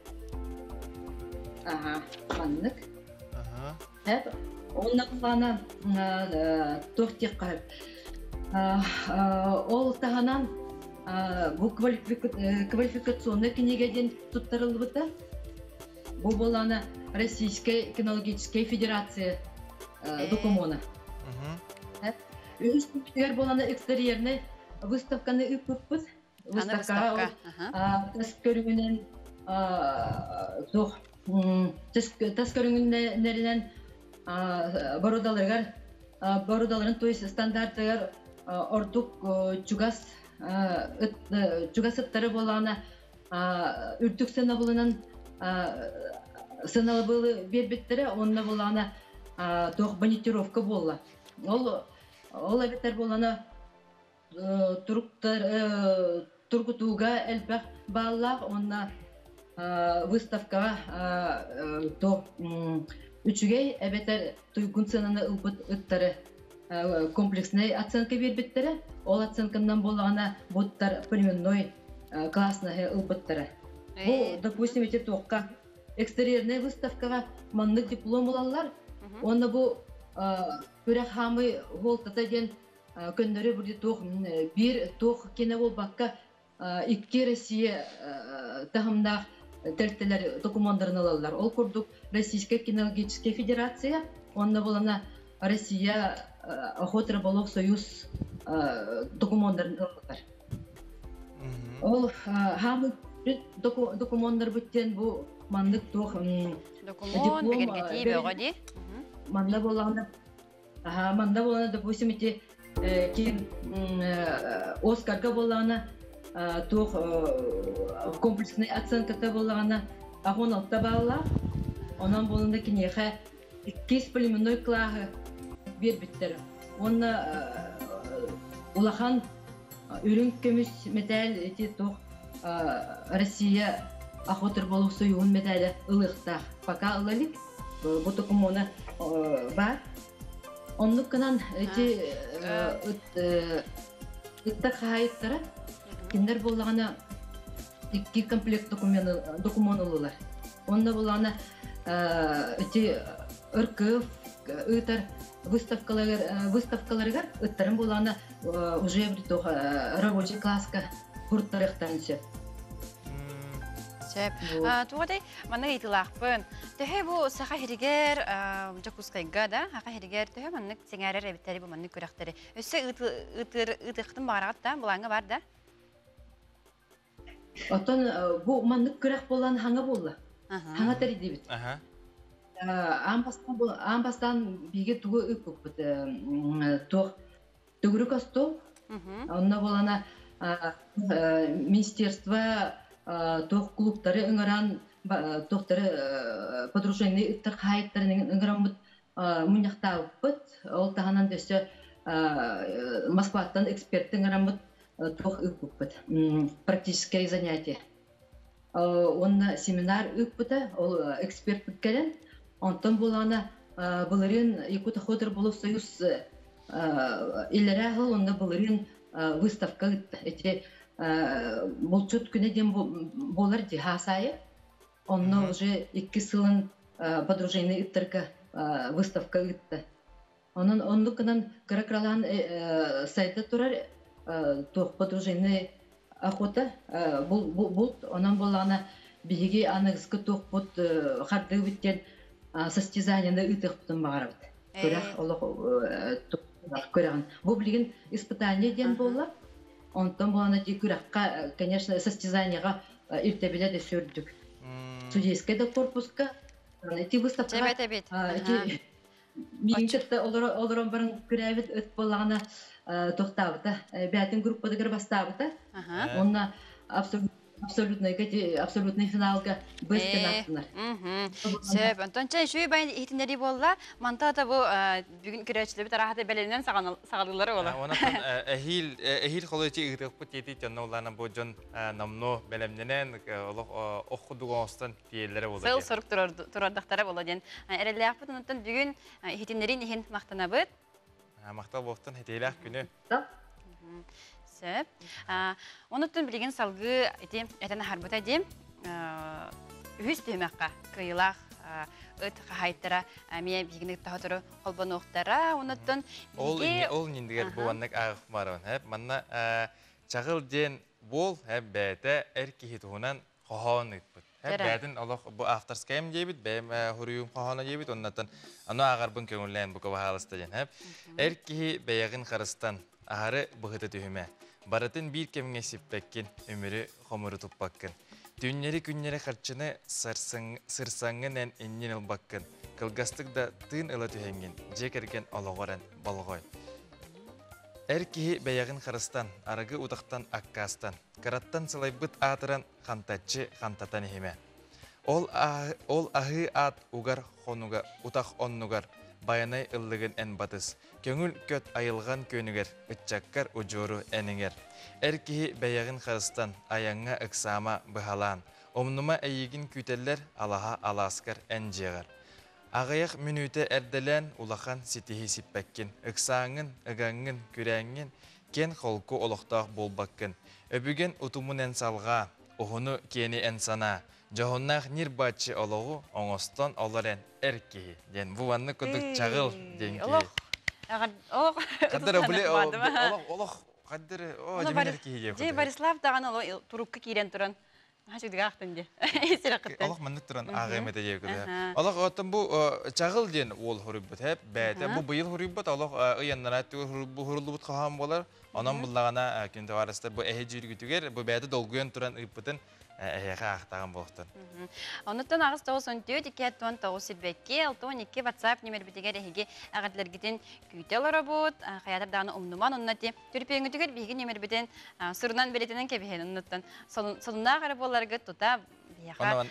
Аха, маннык. Онна плана туох диэххэ ол таһынан бу квалификационный кинигэ диэн туттарыллыбыта. Бу буолана Российская кинологическая федерация докумуона. Үһүс күнүгэр буолана экстерьерный выставканы ыыппыппыт. Выставкаҕа тас көрүҥүнэн туох тас көрүҥүннэринэн бородаларыгар бородаларын то есть стандартыгар ордук чугас чугас ыттары буолаана үрдүк сыанабылынан сыаналабылы биэрбиттэрэ онно буолаана туох бонитировка буолла. Ол ол эбэтэр буолана туруктар тургутууга элбэх бааллаах уонна выставкаҕа туох үчүгэй эбэтэр туйгун сыананы ылбыт ыттары комплекснай оценка биэрбиттэрэ. Ол оценканан буоллаҕына буттар племенной класснаһы ылбыттара. Бу, допустим, эти туохха экстерьерная выставкаҕа маннык диплом ылаллар. Уонна бу күрэх хаамый хуолтата диэн көннөрү бу туох биир туох кине буолбакка икки Россия таһымнаах тэрилтэлэр докумуоннарын ылаллар. Ол курдук Российская кинологическая федерация уонна булана Россия охот рыболов союз докумуоннарын ылаллар. Ол хаамы докумуоннар бүттен бу маннык туох
докумуон бигэргэтии бөҕө дии.
Манна буоллаҕына манна буоллаҕына допустим ити ким Оскарга буоллаҕына туох комплексный оценката буоллаҕына 16 баллаах. Онон буоллаҕына киниэхэ иккис племенной классы биэрбиттэр. Уонна улахан үрүҥ көмүс мэтээл ити туох Россия охота рыболов союһун мэтээлэ ылыахтаах. Пока ыла илик. Бу докумуона бар. Оннук гынан ити ыттар хаһаайыттара кинилэр буоллаҕына икки комплект документ ыллылар. Онно буоллаҕына ити РКФ ыытар выставкаларыгар ыттарын буоллаҕына уже рабочий класска курттарыахтарын сөп.
Сөп. Туодай маннык ыйытыылаахпын. Төһө бу саха сиригэр Дьокуускайга да, саха сиригэр төһө маннык сэҥээрэр эбиттэри бу маннык күрэхтэри? Өссө ыытыахтын баҕараҕыт да, былааҥҥа бар да?
Оттон бу маннык күрэх буолан хаҥа буолла. Хаҥа тэрийдибит. Аан бастаан биһиги тугу ыыппыппыт туох төгүрүк остуол. Онно буолана министерство туох клубтары ыҥыран туохтары подружайный ыттар хаһаайыттарын ыҥыраммыт мунньахтаабыппыт. Ол таһынан өссө Москваттан эксперт ыҥыраммыт туох ыыппыппыт практическое занятие. Уонна семинар ыыппыта, ол эксперт кэлэн. Онтон буолаана былырыын Якутохотрыболов союз иллэрээ сыл онно былырыын выставка ыытта. Эти булчут күнэ диэн буолар дии хаасаайы. Онно уже икки сылын подружайный ыттарга выставка ыытта. Онон оннук гынан кыра-кыралаан сайда турар туох подружайный охота булт. Онон буоллаҕына биһиги аныгыскы туохпут хардыыбыт диэн состязаниены ыытыахпытын баҕарабыт. Күрэх олох күрэҕин. Бу билигин испытание диэн буолла. Онтон буолана ити күрэххэ, конечно, состязаниеҕа ирдэбилэ да сүрдүк. Судейскай да корпуска ити выставкаҕа ити миигин кытта олорон баран күрээбит ыт буоллаҕына тохтаабыта. Бээтин группатыгар бастаабыта. Онно абсолютно Абсолютный абсолютный финалга быстро аттылар.
Сөп, онтон чай шүй бай иһитиннэри буолла. Манта та бу бүгүн көрөөчүлөрбүт арахата бэлэнэн саҕалыылары буола.
Онон эһиил эһиил холуйчи ыытыахпыт тиэти дьонно улаана бу дьон номно бэлэмнэнэн олох ох кудук оҥостон тиэллэрэ буола.
Сыл сорук турардахтара буола диэн эрэллээхпит. Онтон бүгүн иһитиннэрин иһин махтанабыт.
Махтал буолтун хитиилээх күнү.
Сөп. Онуттан билигин салгыы ити этэн аһарбыта дии. Үһүс түһүмэххэ кыайыылаах ыт хаһаайыттара эмиэ биһигини кытта сотору холбонуохтара. Онуттан
Ол ол ниндигер бу маннык ааҕых барабын. Манна чаҕыл диэн буол бэйэтэ эр киһи туһунан хоһоон ыыппыт. Бэйэтин олох бу авторскайым диэбит, бэйэм хуруйум хоһооно диэбит, оннаттан аны ааҕарбын көҥүллээн бука баһаалыста диэн. Эр киһи бэйэҕин харыстан, аһары быһыта түһүмэ. Барытын биир кэмҥэ сиппэккин, өмүрү хомуру туппаккын. Түүннэри күннэри харчыны сырсаҥҥын эн иннин ылбаккын. Кылгастык да тыын ыла түһэҥҥин, дьиэ кэргэн олоҕор эн болҕой. Эр киһи бэйэҕин харыстан, арыгы утахтан аккаастан, кыраттан сылайбыт аатыран хантаччы хантатан иһимэ. Ол, ол аһыы аат угар хонуга утах оннугар байанай ыллыгын эн батыс. Көҥүл көт айылҕан күөнүгэр, ыччаккар удьуору эн иҥэр. Эр киһи бэйэҕин харыстан, айаҥҥа ыксаама быһалаан. Умнума эйиигин күүтэллэр алаһа алааскар эн дьиэҕэр. Аҕыйах мүнүүтэ эрдэлээн улахан ситиһии сиппэккин. Ыксааҥҥын, ыгаҥҥын, күрээҥҥин, киэн холку олохтоох буолбаккын. Өбүгэн утумун эн салҕаа, уһуну киэни эн санаа. Дьоһуннаах ньир-бааччы олоҕу оҥостон олор эн эр киһи диэн бу маннык курдук чаҕыл диэн киһи.
Олох олох
Хаддара били олох олох хаддара о дьимин эр киһи диэн.
Дьэ Борислав даҕаны турукка киирэн туран Хачыгдыгаахтын дии. Сирэххиттэн.
Олох маннык туран ааҕыам этэ диэбит. Олох оттон бу чаҕыл диэн уол хоруйбут хэп бэйэтэ бу быйыл хоруйбут олох ыйаннара хуруллубут хоһоон буолар. Онон буллаҕына күн товарыстар бу эһи дьүүргүтүгэр бу бэйэтэ долгуйан туран ыыппытын эһиэхэ аахтаҕын буолуохтун.
Онуттан аҕыс 94 219 сирбэкки 62 WhatsApp нөмербитигэр эһиги эҕэрдэлэргитин күүтэ олоробут. Хайатар даҕаны умнуман онно ти Түрпүөҥҥүтүгэр биһиги нүөмэрбитин сурунан бэлиэтэнэн кэбиһэн оннуттан сонуннаах эрэ буоларгыт тута биһиэхэ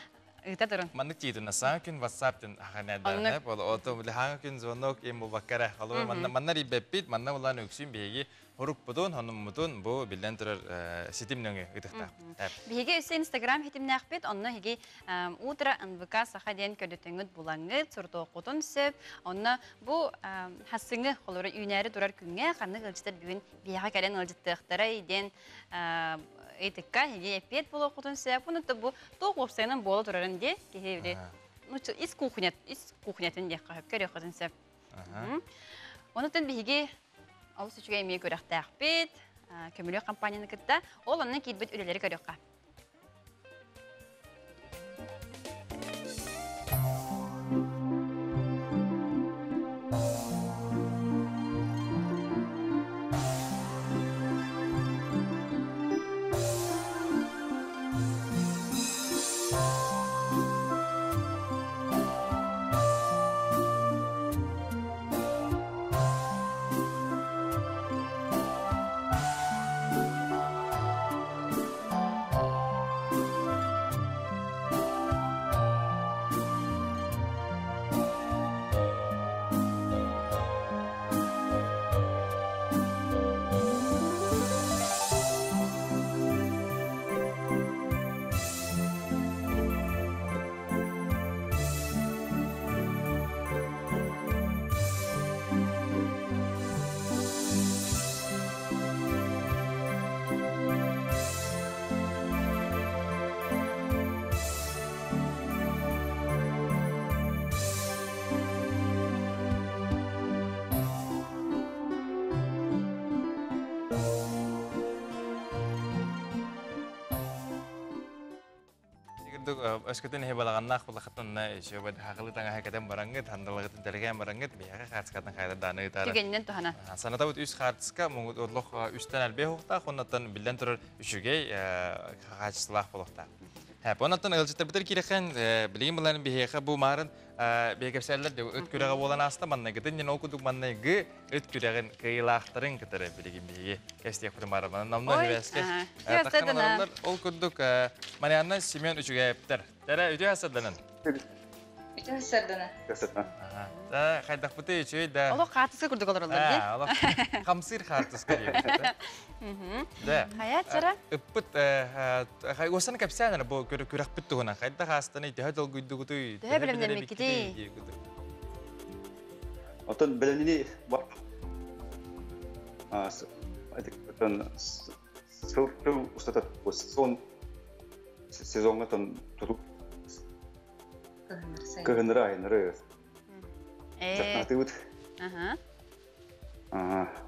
ыыта турун.
Маннык тиитин саҥа күн WhatsApp тин ханайда бол ото хаҥа күн звонок им булбаккара холобур манна манна рибеппит манна булан үксүн биһиги хурукпутун хонуммутун бу биллэн турар ситим нөҥү ытыктаахпыт.
Биһиги өссө Инстаграм хитимнээхпит онно биһиги утро НВК саха диэн көрдөтөҥҥүт булаҥҥыт сурутуоххутун сөп онно Бу хассыҥы холоро үүнээри турар күҥҥэ ханнык ыалдьыттар бүгүн биһиэхэ кэлэн ыалдьыттыахтарай диэн ыйытыкка эһиги эппиэт буолуоххутун сөп. Ону бу туох уопсайынан буола турарын диэ киһи били ну ис кухнят ис кухнятын диэххэ сөп көрүөххүтүн сөп. Онутун биһиги олус үчүгэй эмиэ күрэхтээхпит көмүлүөк компанияны кытта ол онно киирбит үлэлэри көрүөххэ.
Өскөтүн эһи балаҕаннаах булахаттан еще хахылы таҥаһа кэтэн бараҥҥыт, хандалагытын тэлгээн бараҥҥыт, биһиэхэ хаартыскатын хайда дааны ыытаары.
Түгэнинэн туһана.
Санатабыт үс хаартыска олох үстэн элбэх уохтаах, оннуттан биллэн турар үчүгэй хаачыстыбалаах буолуохтаах. Онтон ыалдьыттарбытыр киирэхэн билигин булан биһиэхэ бу маарын биһиэкэпсээллэр ыт күрэҕэ буолан ааста маннайгытын нен ол курдук маннайгы ыт күрэҕин кыайыылаахтарын кытары билигин биһиги кэстиэхпитин баар манан намна хүбээскэ таххан ол курдук Марианна Семен Үчүгэйэптэр Тәрэ үтүө сарданан
Үтүө сарданан.
Та хайдахпыты үчүгэй да.
Олох хаартыска курдук олороллор дии.
Олох хамсыыр хаартыска диэбит. Да.
Хайа чара?
Ыппыт уосан кэпсээн эрэ бу күрэхпит туһунан хайдах аастаны төһө долгуйдугутуй?
Төһө бэлэмнэммиккитий?
Оттон бэлэмнини отон сыл устата сезон сезоҥҥа тутук Кыһыннары айыннары Чахнатыбыт.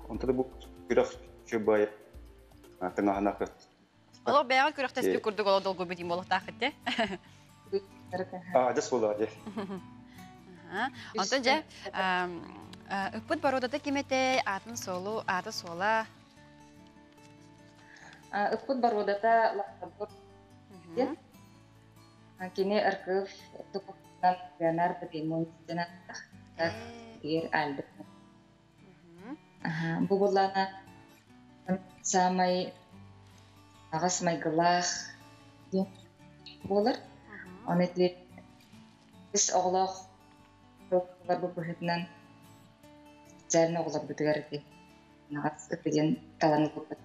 Онто да бу күрэх чубай тыҥаһына
Олох бэйэҕэ күрэхтэспит курдук олох долгуйбут им буолуохтааххыт те.
Адьас буолаа дьэ.
Онтон дьэ ыппыт боруодата ким этэй, аатын суолу, аата суола.
Ыппыт боруодата Лахтабур диэн. Кини РКФ туппутунан Леонардо Беймонтина тигэр Альберт. Бу буллаана саамай аҕас майгылаах диэн буолар. Оны ити үс оҕолоох бу быһыытынан специально оҕолорбутугар ити аҕас ыты диэн талан ылбыппыт.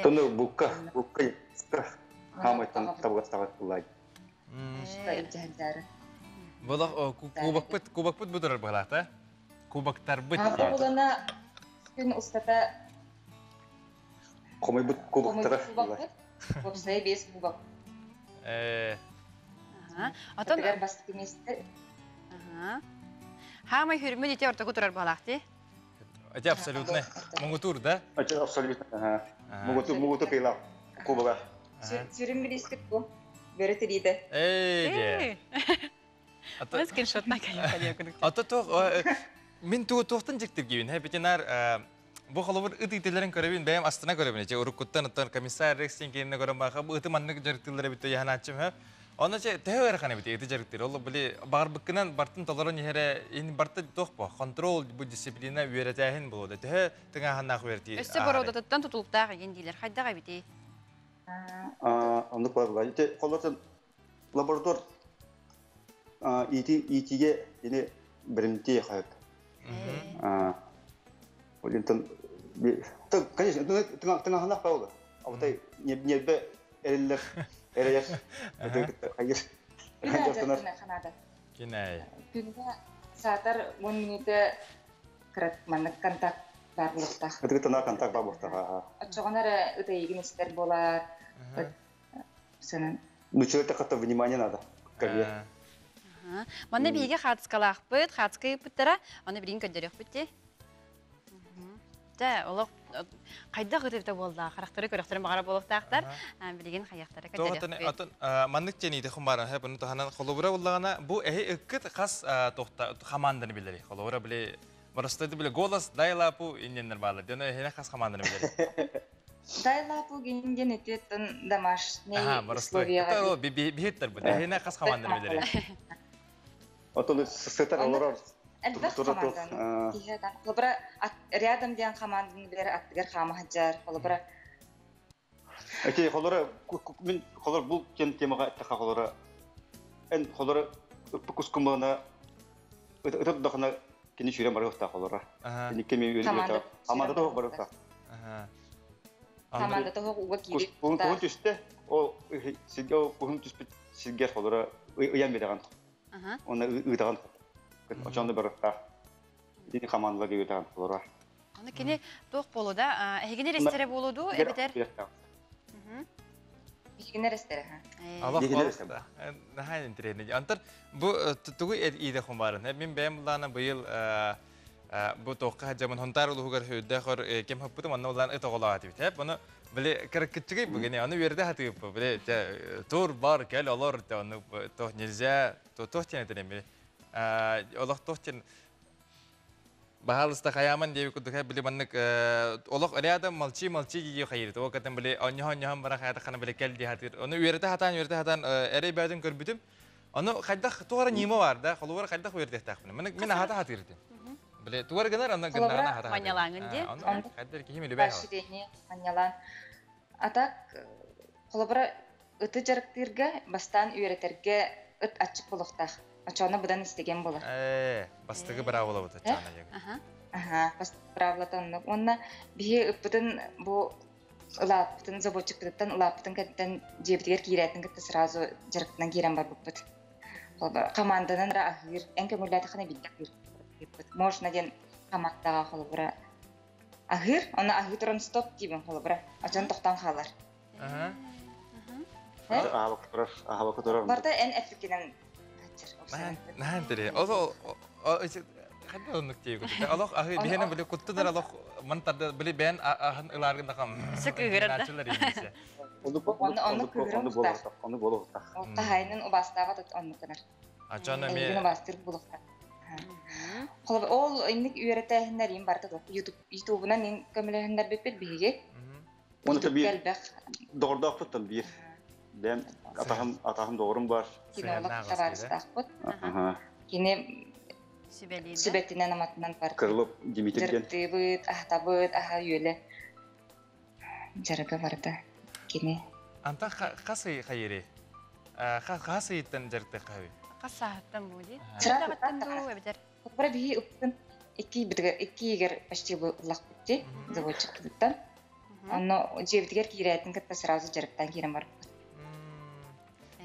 Тону букка, букка хаамайтан табыгастаҕат буллай.
Булах кубокпыт, кубокпыт бутурар быһалаата. Кубоктарбыт.
Булана күн устата
Хомойбут кубоктара.
Уопсайа бес кубок.
Отон
бастакы миэстэ.
Хаамай хүрмүн ити ортоку турар быһалаахти.
Это абсолютно. Муҥутуур, да?
Это абсолютно. Муҥутуур, муҥутуур кыйлаах кубога.
Сүрүн билистик бу. Бөрө тириитэ.
Эй,
де. Скриншотна кэлэн
Ата туох мин туохтан дьиктиргиибин ветеринар бу холобур ыт иитэлэрин көрөбүн бэйэм астына көрөбүн эче уруккуттан оттон комиссар Рексин кинини көрөн баха бу ыты маннык дьарыктыыллар эбит яһанааччым хэ Онно че төһө ыарахан эбит ыты дьарыктыыр ол били баҕарбыккынан бартын толорон иһэрэ ин барты туох бо контрол бу дисциплина үөрэтээһин буолуо да төһө тыҥааһыннаах үөрэтии
Өссө боруодатыттан тутулуктаах игин диилэр хайдах эбитий?
Оннук бар Ити холотун лаборатория ити итиге ини беримти хайат. Олинтон конечно тыҥааһыннаах баҕа. Абытай ньиэрбэ эриллэр эрэйэр хайыр
Канада.
Кинай.
Күнүгэ саатар 10 мүнүүтэ кырат маннык контакт баар буолуохтаах.
Ытыгытына контакт баар буолуохтаах.
Оччоҕуна эрэ ыт эйигин истэр буолар. Сынан.
Ну, человека как-то внимание надо. Как
Манна биһиги хаацкалаахпыт, хаацка ыыппыттара, аны билигин көрдөрүөхпүт дии. Дьэ, олох хайдах ытыта буолла, харахтары көрөхтөрүн баҕара буолуохтаахтар. Билигин хайахтара көрдөрүөхпүт.
Атын маннык тениите хумбаран хэп bunu таһынан холобура буллаҕына бу эһи ыккыт хас тохта хамаанданы билери. Холобура били Барыстайды биле голос дай лапу инненнер баалар. Дьоно эһине хас хамаанданы билери.
Дай лапу гинден үтүөттэн домашний условияға.
Биһиттер бу. Эһине хас хамаанданы билери.
Отон сытар олорор.
Элбэх хамаанданы. Холобура рядом диэн хамаанданы билер аттыгар хаама сылдьар. Холобура
Эти холора мин холор бул тем темаға эттаха холора эн холора ыппы кускумана ытыт дахына кини сүүрэн барыахтаах холора. Кини кеми үөрү хамаанда тоһох барыахтаах.
Хамаанда тоһох уга киири.
Куһун түстэ ол сиргэ ол куһун түспүт сиргэ холора ыйан бирэҕин. Онно ыытаҕын. Очону барыахтаах. Итини хамаандалар ыытаҕын холора.
Аны кини туох буолу да, эһигини эрэстере буолу дуу, эбэтэр?
Биһигини эрэстере.
Алах наһаа интириэһинэй. Антар бу тугу иидэ хумбарын. Мин бэйэм булаана быйыл бу туохха хаджамын хонтаар улуһугар хүрдээх ор кем хаппытым онно улаан ыт оҕолоох этибит. Бұны били кырыккытчыгый бүгүн аны үөрдэ хатыып били тур бар кел олор ону туох нельзя туох тен этен олох туох тен. Баһаалыста хайааман диэби курдук били маннык олох рядом молчи молчи дии хайыр. Ол кэтэн били онньоһон бара хаятаххана били кэл дии хатыр. Ону үөрэтэ хатаан үөрэтэ хатаан эрэй бээтин көрбүтүм. Ону хайдах тугара ньыма бар да, холугар хайдах үөрэтиэхтээхпин. Мин ахата хатыр этим. Били тугар гынар онно гыннаҕына ахата.
Манньалааҥын дии.
Ону хайдар киһи милүбэ.
Поощрение манньалаан. А так холобура ыты дьарыктыырга бастаан үөрэтэргэ ыт аччык буолуохтаах. Очоно быдан истигэн буолар.
Ээ, бастакы быраабылабыт очоно диэн.
Аха, бастакы быраабылата оннук. Уонна биһи ыппытын бу ылааппытын заводчикпытыттан ылааппытын кэнниттэн дьиэбитигэр киирээтин кытта сразу дьарыктанан киирэн барбыппыт. Команданан ра аһыыр, эн көҥүллээтэххинэ биирдэ аһыыр. Можно диэн командаҕа холобура аһыыр, онно аһыы туран стоп диибин холобура, очон тохтоон хаалар.
Аһабакка турар.
Барда эн эппиккинэн
Наһаа интэриэһинэй. Ол хайда оннук тиийэ кутта. Олох аһы биһиэнэ били куттунар олох ман тарда били бэйэн аһын ылааргын да хам.
Сыкыгырар да.
Онну онну кыырар устар.
Онну буолуохтаах.
Хаһайынын убаастаабат оннук гынар.
Ачон
эмиэ Эйигин убаастыыр буолуохтаах. Холобур, ол инник үөрэтээһиннэр им барыта Ютубунан ин көмөлөһүннэрбиппит биһиги.
Оны та биир доҕордоохпуттан биир. Бэм атаһым атаһым доҕорум бар.
Кинолог табаарыстаахпыт. Кини сүбэтинэн аматынан бар.
Крылов Дмитрий диэн.
Дьарыктыыбыт, аһатабыт, аһа үөлэ дьарыга барда кини.
Антон хас ый хайыри? Хас ыйыттан дьарыктыахха
Хас сааһыттан бу дии? Сырааттан дуу эбитер?
Бара биһи ыптын икки иккиигэр почти ыллахпыт дии заводчикпытыттан. Онно дьиэбитигэр киирээтин кытта сразу дьарыктаан киирэн барбыт.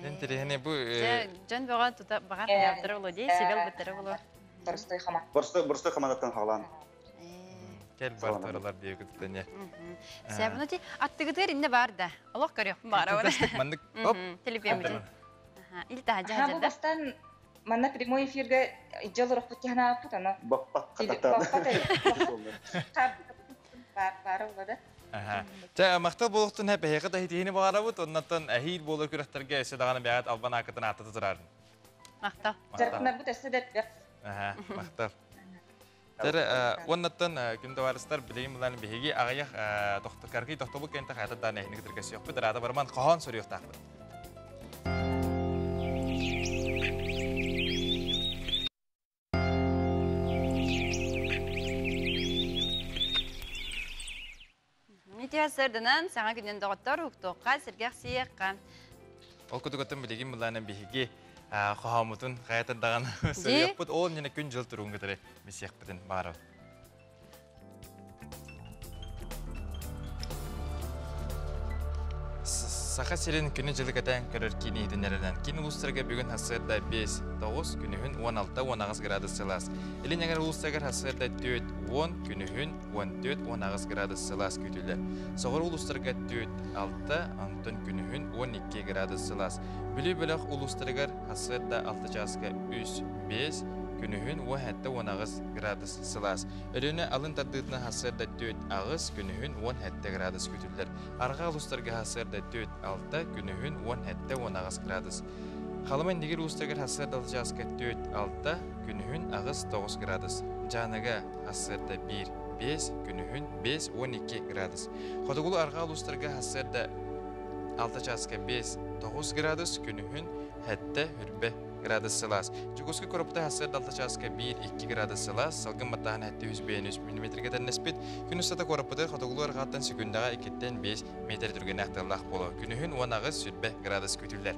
Интэриэһинэй бу
дьон бөҕө тута баҕар ханааттара боло дии, сибэл быттара боло.
Боростой хама.
Боростой боростой хаманаттан хаалаан.
Кэл бартаралар диэбиккитинэ.
Сәбуну ти аттыгытыгар инне бар да. Олох көрүөхпүн баара.
Маннык оп.
Телефон Ил таһа
Бу бастан манна прямой эфирге ижжа олорохпут киһанааппыт аны.
Баппат хататтаан.
Бар бары улада.
Чэ, махтал буолуохтун һэ бэһиэхэ да хитиһини баҕарабыт, оннаттан эһиил буолар күрэхтэргэ өссө даҕаны бэҕэт албан аакытын ааттата турарын.
Махтал.
Дьарыктанарбыт өссө да элбэх.
Махтал. Тэр уоннаттан күн табаарыстар билигин булан биһиги аҕыйах каркый тохтобул кэнтэ хайата даан эһини кытары көрсүөхпүт ыраата барман хоһоон суруйуохтаахпыт.
Митя сырдынан саҥа күнүн доҕоттор уктуохха, сэргэх сиэххэ.
Ол кутугутун билигин булаанан биһиги хоһоомутун хайатар даҕаны суруйуохпут. Ол иннинэ күн-дьыл туругун кытары билсиэхпитин баҕарабыт. Саха сирин күнү-дьылы кэтээн көрөр киин иһитиннэринэн киин улуустарга бүгүн сарсыарда 5, 9, күнүһүн 16-18 градус сылаас. Илин эҥэр улуустарыгар сарсыарда 4, 10, күнүһүн 14-18 градус сылаас күүтүллэр. Соҕуруу улуустарга 4, 6, онтон күнүһүн 12 градус сылаас. Бүлүү бөлөх улуустарыгар сарсыарда 6 чааска 3, 5, күнүһүн 17-18 градус сылаас. Өлүөнэ алын тардыытынан сарсыарда 4-8, күнүһүн 17 градус күүтүллэр. Арҕаа улуустарга сарсыарда 4-6, күнүһүн 17-18 градус. Халыма Индигир улуустарыгар сарсыарда 6 чааска 4-6, күнүһүн 8-9 градус. Дьааныга сарсыарда 1-5, күнүһүн 5-12 градус. Хотугулуу арҕаа улуустарга сарсыарда 6 чааска 5-9 градус, күнүһүн 7 хүрбэ градус сылаас. Дьокуускай куораппыта сарсыарда 6 чааска 1-2 градус сылаас, салгын баттааһына 753 миллиметргэ тэннэспит. Күн устата куораппытыгар хотугулуу арҕааттан секундаҕа 2-ттэн 5 метр түргэннээх тыаллаах буолуо. Күнүһүн 18 сүрбэ градус күүтүллэр.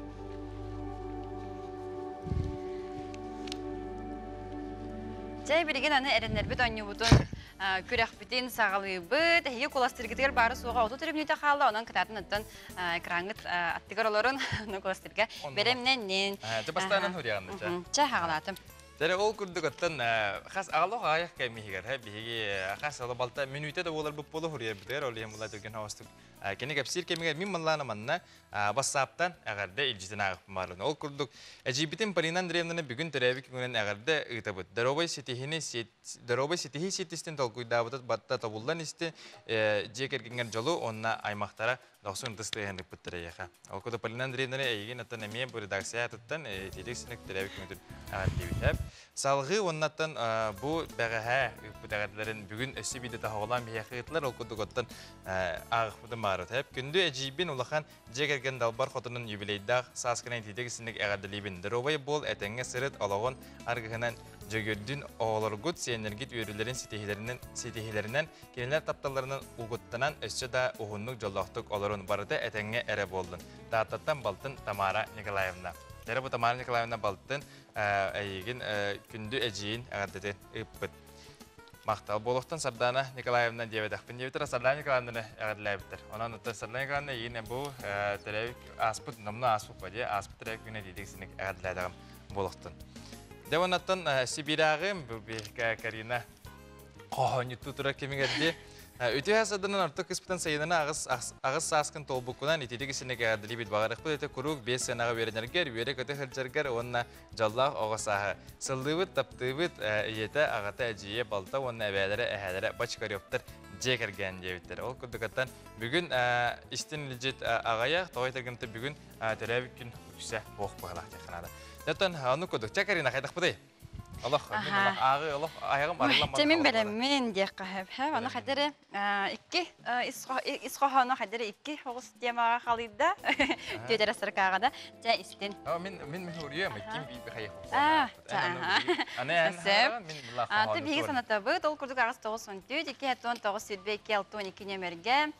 Чэй билигин аны эрэннэрбит оонньуубутун күрэхпитин саҕалыыбыт. Эһиги куластыргытыгар баары суоҕа 30 мүнүүтэ хаалла, онон кытаатын оттон экраҥҥыт аттыгар олорун, ону куластырга бэлэмнэннин.
Чэ бастаанан хуриаҕын
Чэ хаҕалаатым.
Тэре ол курдук оттон хас аҕалох аҕайах кэмиһигэр биһиги хас ала балта мүнүүтэ да буолар бу буола хуруйарбытыгар ол иһин була түргэн хаҕастык. Кини кэпсиир кэмигэр мин манлаана манна бассааптан эҕэрдэ илдьитин ааҕыппын баарын. Ол курдук, эдьиийбитин Полина Андреевнаны бүгүн төрөөбүт күнүнэн эҕэрдэ ыытабыт. Доруобай ситиһини доруобай ситиһии сиэттистин толкуйдаабытыт батта тобуллан исти дьиэ кэргэҥҥэр дьолу уонна аймахтара дохсун ытыс тыаһын ыппыттар эйиэхэ. Ол курдук Полина Андреевнаны эйигин оттон эмиэ бу редакция аатыттан итиитик синик төрөөбүт күҥүтүн эҕэрдиибит. Салҕыы уоннаттан бу бэҕэһээ ыыппыт эҕэрдэлэрин бүгүн өссө биирдэ тоһоҕолоон биһиэхэ ыытылар. Ол курдук оттон ааҕыхпытын баарыт. Күндү эдьиийбин улахан дьиэ кэргэн далбар хотунун юбилейдаах сааскынан итиитик истинник эҕэрдэлиибин. Доруобай буол, этэҥҥэ сырыт, олоҕун аргыһынан дьөгүөрдүн оҕолоргут, сиэннэргит үөрүүлэрин ситиһиилэринэн, ситиһиилэринэн, кинилэр тапталларынан угуттанан өссө да уһуннук дьоллоохтук олорун, барыта этэҥҥэ эрэ буоллун. Тааттаттан балтын Тамара Николаевна. Дэрэ бу Тамара Николаевна балтын эйигин күндү эдьиийин эҕэрдэтин ыыппыт. Махтал буолуохтун Сардаана Николаевна диэбэтэхпин диэбиттэр, Сардаана Николаевнаны эҕэрдэлээбиттэр. Онон оттон Сардаана Николаевна эйигин бу төрөөбүт ааспыт, номнуо ааспыт ба дии, ааспыт төрөөбүт күнэ диидик синик эҕэрдэлээтэҕим буолуохтун. Дьэ оннаттан Сибиирээҕим бу Карина хоһоонньуттуу турар кэмигэр дии. Үтүө саданан орто кыспытын сайынына аҕыс сааскын толбуккунан ититик исинник эҕэрдэлиибит баҕарыхпыт этэ куруук биэс сыанаҕа үөрэнэргэр, үөрэ-көтө сылдьаргар уонна дьоллоох оҕо сааһы. Сыллыыбыт, таптыыбыт, ийэтэ, аҕата, эдьиийэ, балта уонна эбээлэрэ, эһээлэрэ Бочкаревтар дьиэ кэргэн диэбиттэр. Ол курдукаттан бүгүн истин илдьит аҕайах, тоҕой тергымты бүгүн төрөөбүт күн үксэ буох быһалаах диэххэ наада. Оттон ону курдук, чэ Карина, хайдахпытый? Олох, мин олох ааҕы, олох айаҕым арыллан
Чэ мин бэлэммин диэххэ сөп. Ону хадары икки ис хоһоону хадары икки оҕус темаҕа халыйда. Түөтэрэ сыркааҕа да. Чэ истин.
Мин мин мин ким би хайы
Аа, Сөп. Аты биһиги санатабыт, ол курдук аҕыс тоҕус он түөрт, икки он тоҕус сүүрбэ икки алта он икки нөмергэ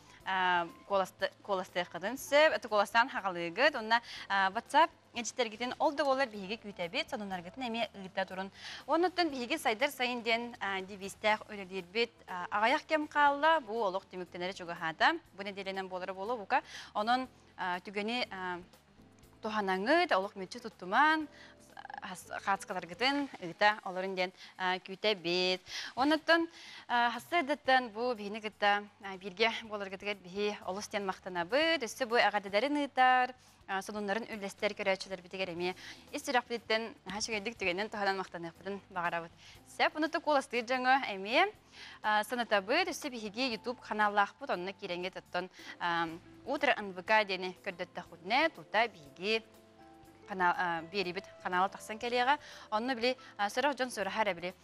куоластыаххытын сөп. Это куоластаан хаҕалыыгыт. Онно WhatsApp Эчтэргитин ол да буоллар биһиги күүтэбит, сонуннаргытын эмиэ ыыта турун. Оннуттан биһиги сайдар сайын диэн девизтээх үлэлиирбит аҕыйах кэм хаалла, бу олох түмүктэнэрэ чугаһаата. Бу нэдиэлэнэн буолара буолуо бука. Онон түгэни туһанаҥыт, олох мүччү туттуман, хаацкаларгытын ыыта олорун диэн күүтэбит. Оннуттан хассыардаттан бу биһини кытта бииргэ буоларгытыгар биһи олус диэн махтанабыт. Өссө бу эҕэрдэлэрин ыытар, сонуннарын үллэстэр көрөөччүлэрбитигэр эмиэ ис сүрэхпититтэн наһаа үчүгэйдик түгэнин туһанан махтаныахпытын баҕарабыт. Сөп, ону куоластыыр дьоҥҥо эмиэ санатабыт. Өссө биһиги YouTube ханааллаахпыт, онно киирэҥҥит оттон Утро НВК диэни көрдөттөххүтүнэ, тута биһиги биэрибит канала тахсан кэлиэҕэ. Онно били сорох дьон сураһар били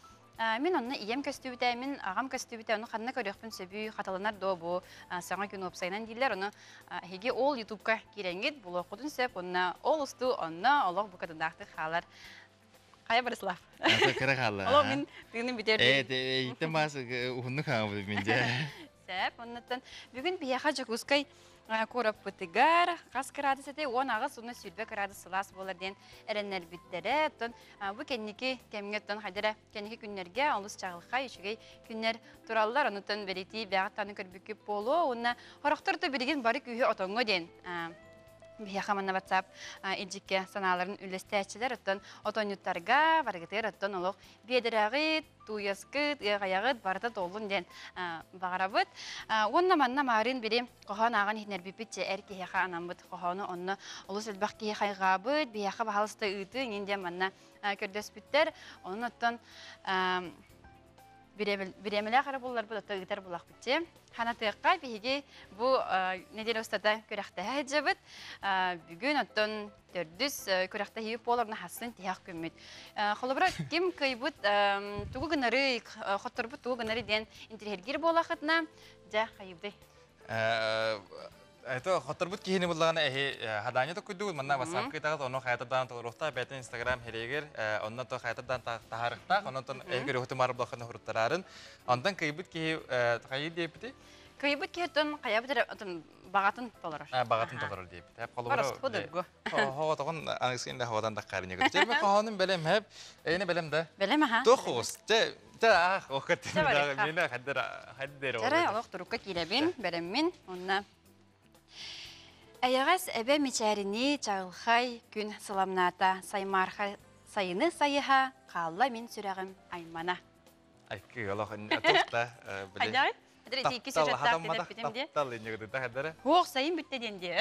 Мин онно ийэм көстүбүтэ, мин аҕам көстүбүтэ, ону ханна көрүөхпүн сөбүй, хатыланар дуо бу саҥа күн уопсайынан дииллэр. Ону эһиги ол ютубка киирэҥҥит булуоххутун сөп, уонна ол устуу онно олох букатындаахтык хаалар. Хайа Борислав?
Кыра хаалла.
Олох мин тыыным бүтэр.
Э, иттен баас уһуннук хаамабыт мин дьэ.
Сөп. Оннуттан бүгүн биһиэхэ Дьокуускай куораппытыгар хас кыраадыс этэй 10 уонна 20 кыраадыс сылаас буолар диэн эрэннэрбиттэрэ. Оттон бу кэнники кэмҥэ оттон хайда эрэ кэнники күннэргэ олус чаҕылхай үчүгэй күннэр тураллар. Онуттан бэлиэтии бэҕэт таны көрбүккүт буолуо. Уонна хорохтор да билигин бары күүһү отоҥҥо диэн биһиэхэ манна WhatsApp илдьиккэ санааларын үллэстээччилэр. Оттон отонньуттарга барыгытыгар оттон олох биэдэрэҕит, тууйаскыт, ыаҕайаҕыт барыта туоллун диэн баҕарабыт. Уонна манна маарыын били хоһоон ааҕан иһинэрбиппит чэ эр киһиэхэ анаммыт хоһоону онно олус элбэх киһи хайҕаабыт, биһиэхэ баһаалыста ыытыы иҥин диэн манна көрдөспүттэр. Онон оттон бириэмэлээх эрэ булларбыт, оттон ыытар булахпыт дии. Ханатыахха биһиги бу неделя устата күрэхтэһэ сылдьабыт. Бүгүн оттон төрдүс күрэхтэһии буоларына хассын тиһэх күммүт. Холобура, ким кыайбыт тугу гынарый, хотторбут тугу гынарый диэн интириэһиргиир буолахытына, дьэ, хайыбдый.
Это хотторбут киһини буллаҕына эһи хадаанньа токуйдугут манна WhatsApp кытаҕыт онно хайатардаан толоруохтаах бэйэтин Instagram хирэйигэр онно то хайатардаан таһаарыахтаах оннотон эһи көрүөхтү маар булаххына хуруттараарын онтон кыйбыт киһи хайы диэппити
Кыйбыт киһи хайабыт эрэ баҕатын толорор.
Баҕатын толорор диэбит. Холобура Хоҕотоҕун аныгыскын да хоҕотон таххаарыньа көрү. Чэ, хоһоонум бэлэм хэп. Эйне бэлэм да.
Бэлэм аха.
Тохус. Чэ, чэ аах окат. Мина хаддер хаддер.
Чара олох турукка киирэбин, бэлэммин. Онна Эйэҕэс эбэ мичээринии чаҕылхай күн сыламнаата, саймаарха сайыны сайыһа, хаалла мин сүрэҕим аймана.
Айкы олох туста.
Хайдагай? Хадыр ити икки сюжеттаах ден эппитим де.
Таптал иннигыды да хадара.
Хуох сайын бүтте диэн дии.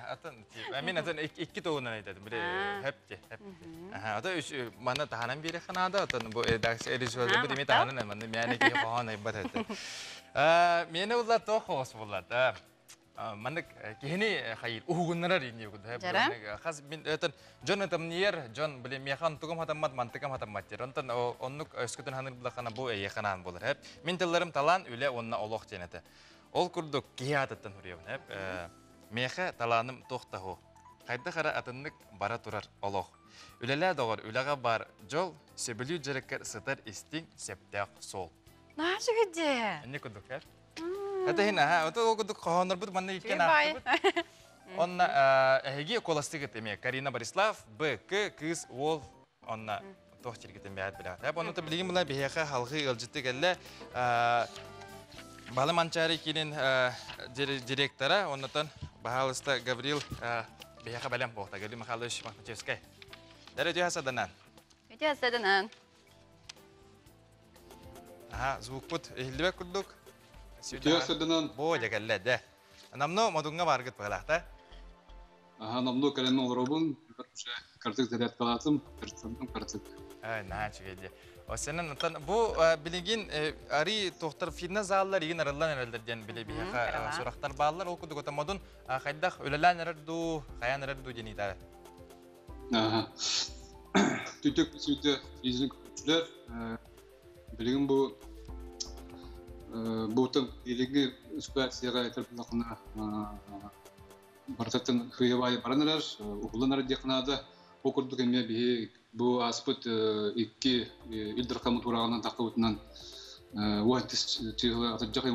Атын мен атын икки тугунан айтадым. Биле хепти, хепти. Аха, ата үч мана таханан бире ханада, атын бу редакция режиссер бу деме таханан манна мяне ки хохон айбат этте. Мени улла то хос булла. Маннык кихини хайыр уһугуннарар инни куд. Хас мин өтөн дьон ытамниер, дьон биле механ тугум хатаммат, мантыкам хатаммат дер. Онтон оннук өскөтүн ханыр булахана бу эйе ханаан болар. Хеп. Мин тылларым талан үле онна олох тенете. Ол курдук киһи атыттан хуруйабын. Хеп. Меха талааным тохтаху. Хайда хара атыннык бара турар олох. Үлелээ доҕор, үлэҕэ бар дьол, сөбүлүү дьарыккар сытар истиҥ, септээх суол.
Наша где?
Инник курдук, эр. Это хин, аха, ото ол курдук хоһооннорбут манна иккен аахтыбыт. Онна эһиги куоластыгыт эмиэ Карина Борислав, Б, К, кыыс, уол, онна туох чиргитин бэйэт билэҕит. Эп онно билигин була биһиэхэ халҕыы ыалдьытты кэллэ. Балы Манчаары киинин директора, оннотон баһаалыста Гаврил биһиэхэ бэлэм буолта. Гаврил Михайлович Мохначевскай. Дәрі үтүө саданан.
Үтүө саданан.
Аха, звукпут иһиллибэт курдук.
Үтүө саданан.
Бо дьэ дэ. Намно модуҥҥа баргыт быһалаахта.
Аха, намно кэлэн олоробун. Картык зарядкалаатым, картым картык.
Ай, наһаа үчүгэй дии. Осенен оттон бу билигин ари тохтар фитнес заллар игин арыллан эрэллэр диэн били биһиэхэ сурахтар бааллар. Ол курдук оттон модун хайдах үлэлээн эрэр дуу, хайаан эрэр дуу диэн ыйтаары.
Аха. Түтүк сүтэ физик күчүлэр билигин бу бутын илиги ситуацияга этер булакына барытын хыйабай баран эрэр, уһулан эрэр диэххэ наада. Ол курдук эмиэ биһи бу ааспыт икки Ил Дархаммыт урааҕынан таххыбытынан уон чыһыла атырдьах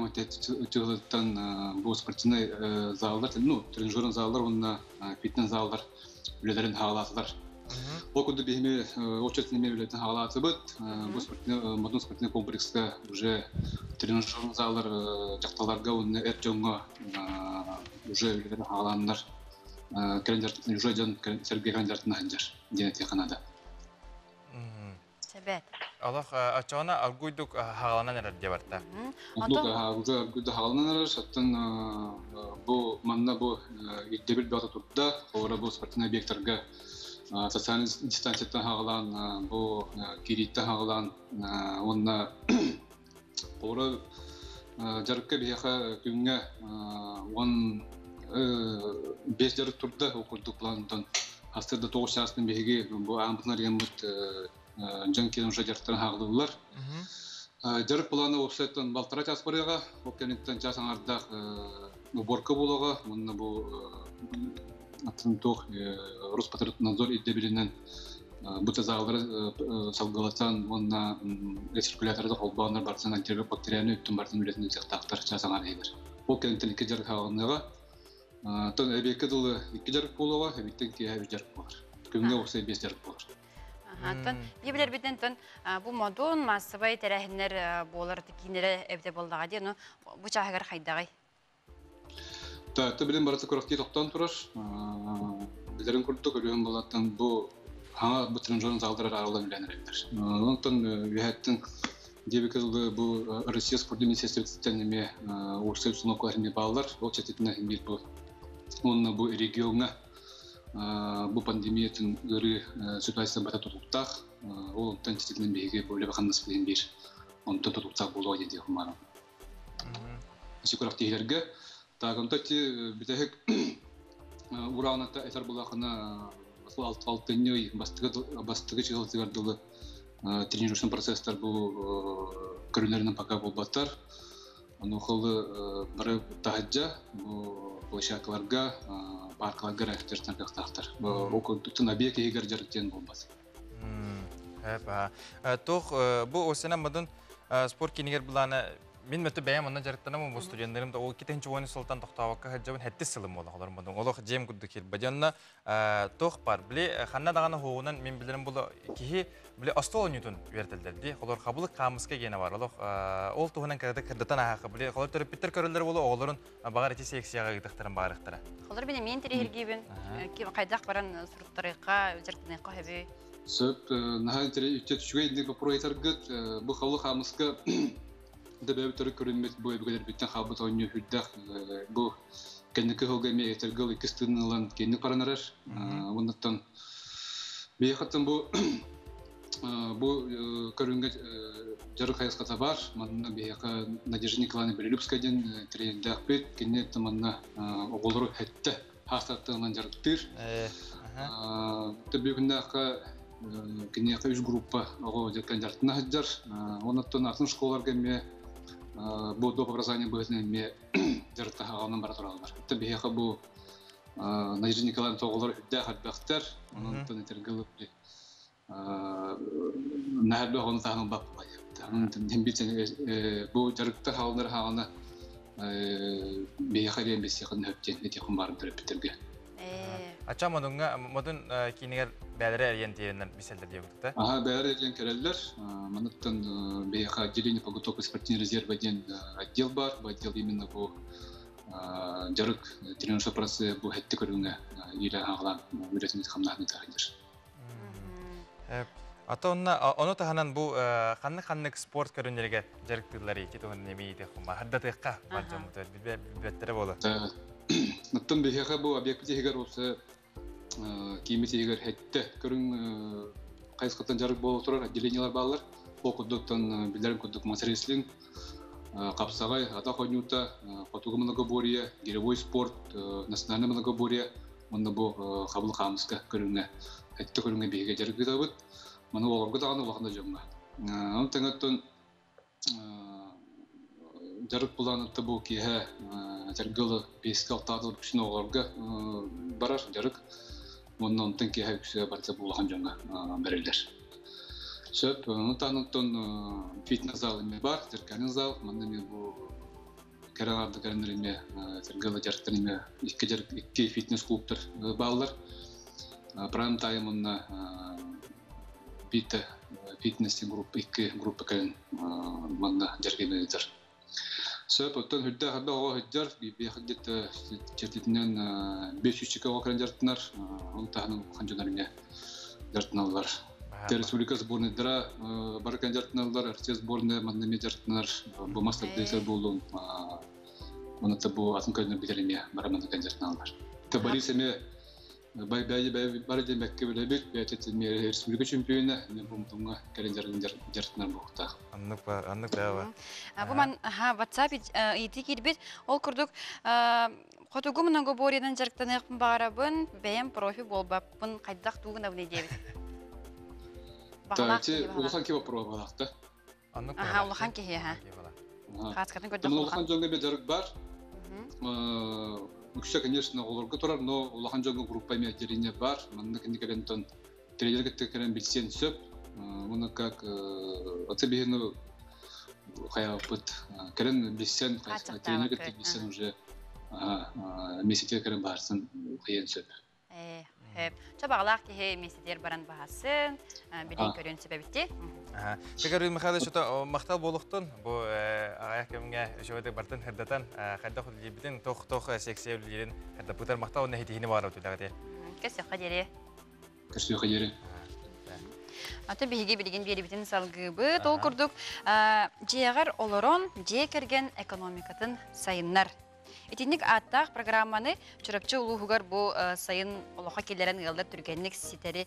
чыһылыттан бу спортивный заллар, ну, тренажерный заллар уонна фитнес заллар үлэлэрин хаалаатылар. Ол курдук биһими очередь эмиэ үлэтин хаалаатыбыт. Бу спортивный модун спортивный комплекска уже тренажерный заллар дьахталларга уонна эр дьоҥҥо уже үлэлэрин хаалааннар кэлэн уже дьон сэргэ кэлэн сылдьар диэн этиэххэ наада.
Себет.
Олох очоона аргуйдук хааланан эрэр диэ барта.
Уже аргуйдук хааланан эрэр, оттон бу манна бу ирдэбил бөҕөтө турда, холобура бу спортивный объекттарга социальный дистанцияттан хаалаан, бу кирииттэн хаалаан, уонна холобура дьарыкка биһиэхэ күҥҥэ 15 дьарык турда, ол курдук плантан астырда 9 чаастан биһиги бу аампытын арыйаммыт дьон киэн уже дьарыктарын хааллылар. Дьарык планы уопсайтан балтара час барыаҕа, ол кэнниттэн час аҥардаах уборка буолуоҕа, уонна бу атын туох Роспотребнадзор ирдэбилинэн бу тазаалары салгылатан уонна рециркуляторы холбооннор барытын антибактериальный өттүн барытын үлэтин ыытыахтаахтар час аҥаар иһигэр. Ол кэнниттэн икки дьарык хаалыныаҕа. Оттон эбиэккэ дылы икки дьарык буолуоҕа, эбиттэн киэһэ үс дьарык буолар. Күҥҥэ уопсай биэс дьарык буолар.
Антон, билэрбитин тон бу модун массовай тэрээһиннэр буолар киинэрэ эбитэ буоллаҕа дии, ну бу чааһыгар хайдаҕый?
Та билин барыта күрэхтии тохтоон турар. Билэрин курдук өлүөн булаттан бу хаҥа бу тренажерын залдара аралан үлээн эрэллэр. Онтон үөһэттэн диэбикэ дылы бу Россия спордун министерствотыттан эмиэ уопсай установкалар эмиэ бааллар. Ол чэтитинэ биир бу уонна бу региоҥҥа бу пандемиятын ыарыы ситуацияны бата тутулуктаах. Ол онтон чэтитинэн биһиги бу үлэ хамнас билин биир онтон тутулуктаах буолуо диэн диэх умаарым. Күрэхтиһилэргэ Таагымта ти бүтэһик урааната этэр булаахына алтынньы ый бастыгы чыһылтыгар дылы тренировочный процесстар бу көрүнэринэн пока буолбаттар. Ону холы бары таһыдьа бу площадкаларга, паркаларга эрэ дьарыктанар кыахтаахтар. Ол курдук объект иһигэр дьарык диэн буолбат.
Туох бу осена мадын спорт кинигер былаана мин мөтө бэйэм онно дьарыктанам бу студеннарым да ол китинчи уон сылтан тохтообокко сылдьабын хэттис сылым буола олорум олох дьиэм курдук киирбэ дьонно туох бар били ханна даҕаны хугунан мин билэрим булу киһи били остуол оонньуутун үөрэтэллэр дии холор хабылык хаамыска гиэнэ бар олох ол туһунан кыратык кырдатан ааһаха били холор төрөппүттэр көрөллөр болу оҕолорун баҕар ити секцияҕа ыытыахтарын баарыхтара
Холор бин эмиэн тириһиргиибин хайдах баран суруттарыахха дьарыктаныахха сөбүй
Сөп, наһаа үчүгэй вопрос ыйытаргыт. Бу хабылык хаамыска Да бэйэбит төрүт көрүммүт бу өбүгэлэрбиттэн хаалбыт оонньуу үрдэх бу кэнники сылга эмиэ этэргэл иккис тыынын ылан киэҥник баран эрэр. Оннуттан биһиэхэттэн бу бу көрүҥҥэ дьарык хайысхата бар. Манна биһиэхэ Надежда Николаевна Белолюбская диэн тренердээхпит. Кини манна оҕолору хэттэ хаастаттан дьарыктыыр. Төбүгүннээххэ киниэхэ үс группа оҕо дьарыктан дьарыктана сылдьар. Оннуттан атын школаларга эмиэ бу доп образование быһыытынан эмиэ дьарыктаһаҕынан бара тураллар. Оттон биһиэхэ бу Надежда Николаевна оҕолор үрдээх элбэхтэр. Онон этэргэ наһаа ону таһынан баппай. Бу дьарыкта хаалынар хаалына биһиэхэ диэн билсиэхин сөп диэн этиэххин баарым төрөппүттэргэ.
Ача модунга модун кинигер бээлere эрийэн тиэреннер биселдер диэбит.
Аха, бээлere эрийэн кэлэллэр. Маныттан биһиэхэ отделение подготовки спортивного резерва диэн отдел бар. Бу отдел именно бу дьарык тренировочный процесс бу хэтти көрүҥэ иилэ хаалаан үлэтин хамнаһын таһыйдыр.
Ата онна ону таһынан бу ханнык-ханнык спорт көрүннэригэр дьарыктыыллар ити туһунан эмиэ иитиэххин хардатыахха бар дьоммутугар билбэттэрэ буолар.
Оттон биһиэхэ бу объект иһигэр осы киимит иһигэр хэттэ көрүҥ хайысхаттан дьарык буола турар отделениелар бааллар. Ол курдуктан билэрин курдук мас-рестлинг, хапсаҕай, атах оонньуута, хотугу многоборье, гиревой спорт, национальное многоборье уонна бу хабыл хаамыска көрүҥэ өттө көрүҥэ биһиги дьарыгытабыт. Маны олорго даҕаны улахан да дьоҥҥо. Оны тэҥэттэн дьарык булаанытта бу киэһэ дьаргылы биэскэ алтаатыл үксүн оҕолорго барар дьарык. Уонна онтон киэһэ үксү барыта бу улахан дьоҥҥо бэриллэр. Сөп, ону таһынан фитнес-зал эмиэ бар, зеркальный зал. Манна эмиэ бу кэрэ аҥаардык кэлэннэр эмиэ сэргэлэ дьарыктан эмиэ икки дьарык икки фитнес-клубтар бааллар. Прайм тайм уонна биитэ фитнес группа икки группа кэлэн манна дьарыгын ыытар. Сөп, оттон үрдээх элбэх оҕо сылдьар, биэхидит чертитинэн 500 оҕо кэлэн дьарыктанар, ол таһынан улахан дьоннор эмиэ дьарыктаналлар. Республика сборныйдара бары кэн дьарыктаналлар, РТ сборная манна эмиэ дьарыктанар, бу мас тардыыта буолуон, уонна бу атын көрүнэр бүтэр эмиэ бары манна кэн дьарыктаналлар. Борис эмиэ бары диэн бэккэ билэбит, бэйэтэ эмиэ республика чемпиона, эмиэ бу мутуҥҥа кэлэн дьарыктанар буолуохтаах.
Аннык бар, аннык баа.
Бу ман WhatsApp ыйытыы киирбит. Ол курдук хотугу многоборьенан дьарыктаныахпын баҕарабын, бэйэм профи буолбаппын, хайдах туугунабыный диэбит.
Баҕалаах улахан киһи вопрос балаахта.
Аха, улахан киһи, аха. Хааскатын көрдөх
улахан дьоҥҥо эмиэ дьарык бар. Үксэ, конечно, оҕолорго турар, но улахан дьоҥҥо группа эмиэ отделение бар. Манна кини кэлэн тренер кытта кэлэн билсиэн сөп. Уонна как аты биһини хайааппыт кэлэн билсэн, тренер кытта билсэн уже месяцке кэлэн баарсын хайыан сөп.
Хөп. Чабаҕалаах киһи месяцер баран баһасын, билин көрүөн сөбөбүтти.
Тегер Михайлович ото махтал болуктун бу аҕайах кэмҥэ үчүгэйдик бартын хырдатан хайдах үлэлиирбитин тох-тох секция үлэлиирин хырдаппытар махтал уонна хитиһини баҕарабыт үлэҕите.
Көссөххө диэри.
Көссөххө диэри.
Аты биһиги билигин биэрибитин салгыыбыт. Ол курдук дьиэҕэр олорон дьиэ кэргэн экономикатын сайыннар. Итинник ааттаах программаны Чурапчы улууһугар бу сайын олохо киллэрэн ыаллар түргэнник ситэри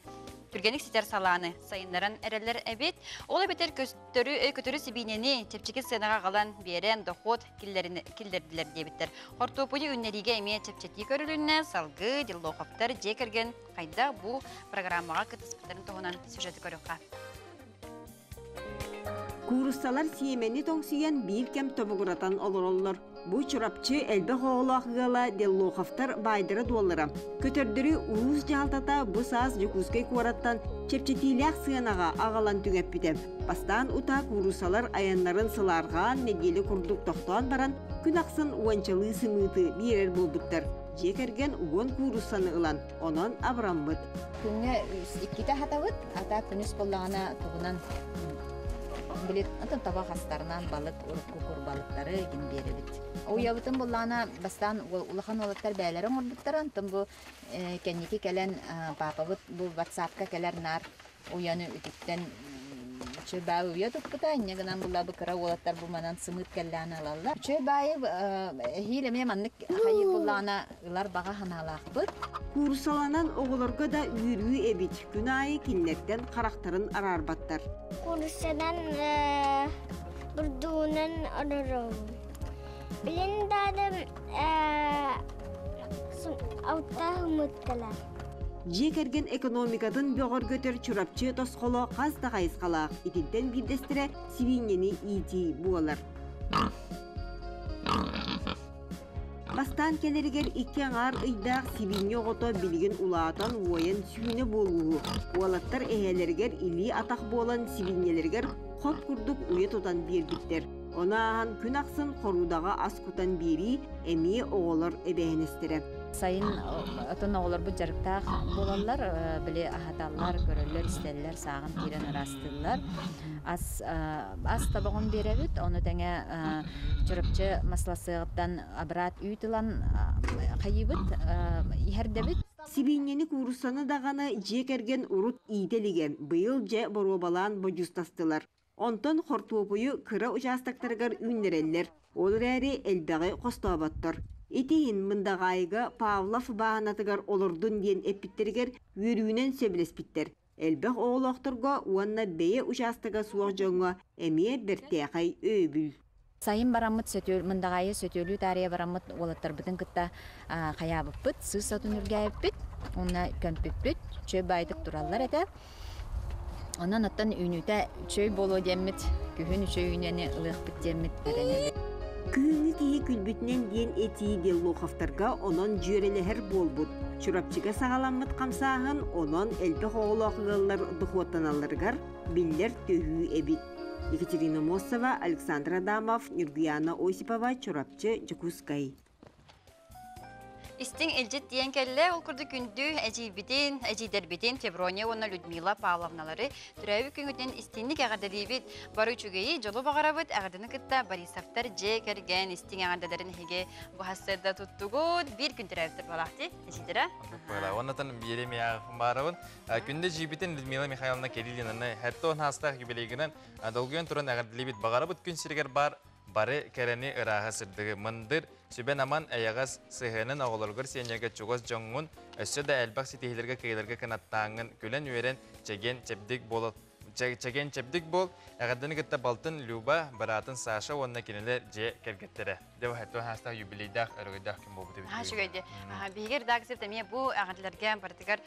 түргэнник ситэр салааны сайыннаран эрэллэр эбит. Ол эбэтэр көстөрү, көтөрү сибиинэни чэпчэки сыанаҕа аҕалан биэрэн дохуот киллэрдилэр диэбиттэр. Хортуоппуйу үүннэриигэ эмиэ чэпчэтии көрүлүннэ, салгыы Деллоховтар дьиэ кэргэн хайдах бу программаҕа кыттыспыттарын туһунан сюжеты көрүөххэ.
Кууруссалар сиэмэни тоҥсуйан биир кэм тобугуратан олороллор. Бу Чурапчы элбэх оҕолоох ыала Деллоховтар баайдара-дуоллара. Көтөрдөрү улуус дьаһалтата бу саас Дьокуускай куораттан чэпчэтиилээх сыанаҕа аҕалан түҥэппитэ. Бастаан утаа кууруссалар айаннарын сылаарҕаан нэдиэлэ курдук тохтоон баран, күн ахсын уончалыы сымыыты биэрэр буолбуттар. Дьиэ кэргэн уон кууруссаны ылан, онон абыраммыт.
Күҥҥэ иккитэ аһатабыт, ата күнүс буоллаҕына тугунан били атын таба хастарынан балык урукку курбалыктары игин биэрэбит. Уйабытын буллаҕына бастаан улахан уолаттар бэйэлэрэ оҥорбуттара, онтон бу кэнники кэлэн папабыт бу ватсапка кэлэр наар уйаны үтүктэн Үчүгэй баайы уйа туппута, инньэ гынан була бу кыра уолаттар бу манан сымыыт кэллээн ылаллар. Үчүгэй баайы эһиил эмиэ маннык хайыыр буллаҕына ылар баҕа санаалаахпыт.
Куурусаланан оҕолорго да үөрүү эбит. Күн аайы кинилэртэн харахтарын араарбаттар.
Куурусанан бурдугунан олоробун. Билин даадам алта хымытталар.
Дьиэ кэргэн экономикатын бөҕөргөтөр Чурапчы тосхоло хас да хайысхалаах. Итинтэн биирдэстэрэ сибиинньэни иитии буолар. Бастаан кэлэригэр икки аҥаар ыйдаах сибиинньэ оҕото билигин улаатан уойан сүүнэ буолууһу. Уолаттар эһээлэригэр илии-атах буолан сибиинньэлэригэр хот курдук уйа тутан биэрбиттэр. Ону ааһан күн ахсын хоруудаҕа ас кутан биэрии эмиэ оҕолор эбээһинэстэрэ.
Сайын отон оҕолорбут дьарыктаах буолаллар, били аһаталлар, көрөллөр, истэллэр, сааҕын киирэн ыраастыыллар. Ас ас тобоҕун биэрэбит, ону тэҥэ Чурапчы масласыаҕыттан абыраат үүт ылан хайыыбыт, иһэрдэбит.
Сибиинньэни кууруссаны даҕаны дьиэ кэргэн урут иитэ илигэ, быйыл дьэ боруобалаан бодьуустастылар. Онтон хортуопуйу кыра учаастактарыгар үүннэрэллэр, ол эрээри элбэҕи хостооботтор. Ити иһин Мындаҕаайыга Павлов бааһынатыгар олордун диэн эппиттэригэр үөрүүнэн сөбүлэспиттэр. Элбэх оҕолоохторго уонна бэйэ учаастага суох дьоҥҥо эмиэ бэртээхэй өйөбүл.
Сайын бараммыт сөтүөл, Мындаҕаайы сөтүөлүү таарыйа бараммыт уолаттарбытын кытта хайаабыппыт, сыыс отун үргээбиппит уонна көмпүппүт. Үчүгэй баайдык тураллар этэ. Онон оттон үүнүүтэ үчүгэй буолуо диэммит, күһүн үчүгэй үүнүүнү ылыахпыт диэммит эрэнэбит.
Күһүҥҥү киһи күлбүтүнэн диэн этии Деллоховтарга онон дьүөрэлэһэр буолбут. Чурапчыга саҕаламмыт хамсааһын онон элбэх оҕолоох ыаллар дохуоттаналларыгар биллэр төһүү эбит. Екатерина Мосова, Александр Адамов, Нюргуяна Осипова, Чурапчы, Дьокуускай.
Истиҥ илдьит диэн кэллэ. Ол курдук күндү эдьиийбитин, эдьиийдэрбитин Феврония уонна Людмила Павловналары төрөөбүт күҥҥүтүнэн истиҥник эҕэрдэлиибит. Бары үчүгэйи, дьолу баҕарабыт. Эҕэрдэни кытта Борисовтар дьиэ кэргэн истиҥ эҕэрдэлэрин эһиги бу сарсыарда туттугут. Биир күн төрөөбүттэр буолаахтыы, эдьиийдэрэ.
Оннотон биэриэм баарабын. Күндү эдьиийбитин Людмила Михайловна Кириллинаны 70 саастаах юбилейгынан долгуйан туран эҕэрдэлиибит. Баҕарабыт күн сиригэр баар бары кэрэни ырааһы сырдыгы мындыр, сүбэн-аман эйэҕэс сыһыанын оҕолоругар сиэнньэргэ чугас дьоҥҥун өссө да элбэх ситиһиилэргэ кыайыыларга кынаттааҥҥын күлэн-үөрэн чэгиэн чэбдик буол чэгиэн чэбдик буол эҕэрдэни кытта балтын Люба, быраатын Саша уонна кинилэр дьиэ кэргэттэрэ. Дьэ бу хаастаах юбилейдаах өрөгөйдөөх күн буолбут эбит.
Аха үчүгэй Биһиги редакция эмиэ бу эҕэрдэлэргэ барытыгар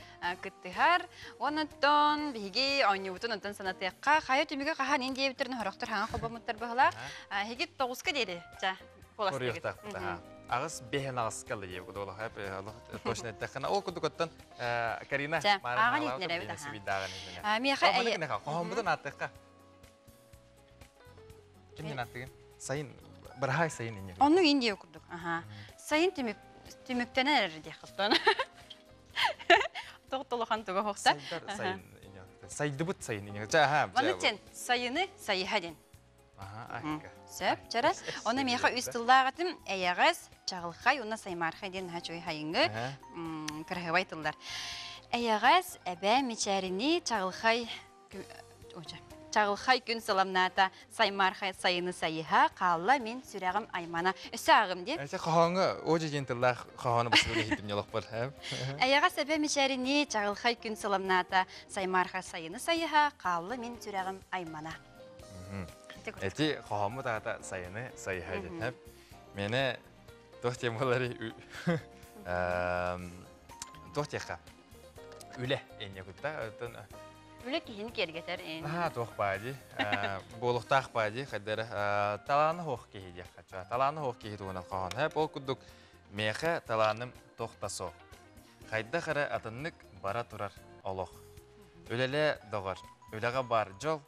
кыттыһар. Онтон биһиги оонньуубутун онтон санатыахха. Хайа түмүгэ хаһан ин диэбиттэрин хорохтор хаҥа холбоммуттар быһылаах. Эһиги тоҕуска диэри ча куоластыгыт.
Аҕыс бэһэн аҕыска ылла диэбит кудук точно эттэххинэ ол кудук оттон Карина
ааҕан иһитинэрэбит Миэхэ
хоһооммутун ааттыахха Кимнин аттыгын? Сайын, быраһаай сайын инньэ.
Оннук индия курдук. Аха. Сайын түмүк түмүктэнэн эрэр диэххиттэн. Тоҕо туга хохта.
Сайын сайдыбыт сайын инньэ. Ча аха.
Маны тен сайыны сайыха ден. Сөп, чара. Оны миэхэ үс тыллааҕытым эйэҕэс, чаҕылхай уонна саймаархай диэн наһаа үчүгэй хайыҥы кыраһыабай тыллар. Эйэҕэс, эбээ мичээрини, чаҕылхай Чаҕылхай күн сыламнаата, саймаархай сайыны сайыһа, хаалла мин сүрэҕим аймана. Өссө ааҕым дии.
Эсэ хоһооҥҥо оодьу диэн тыллаах хоһоону басыбыт иһиттим ньолохпор.
Эйэҕэс эбэ мичээринии, чаҕылхай күн сыламнаата, саймаархай сайыны сайыһа, хаалла мин сүрэҕим аймана.
Эти хоһооммут аата сайыны сайыһа диэн. Мене туох темалары туох диэххэ үлэ инньэ кутта
Үлэ киһини киэргэтэр.
Наһаа туох баа дии. Буолуохтаах баа дии. Хайдары талааны суох киһи диэххэ. Талааны суох киһи туһунан хоһоон. Хэп ол курдук миэхэ талааным туох да суох. Хайдах эрэ атыннык бара турар олох. Үлэлээ доҕор. Үлэҕэ баар дьол.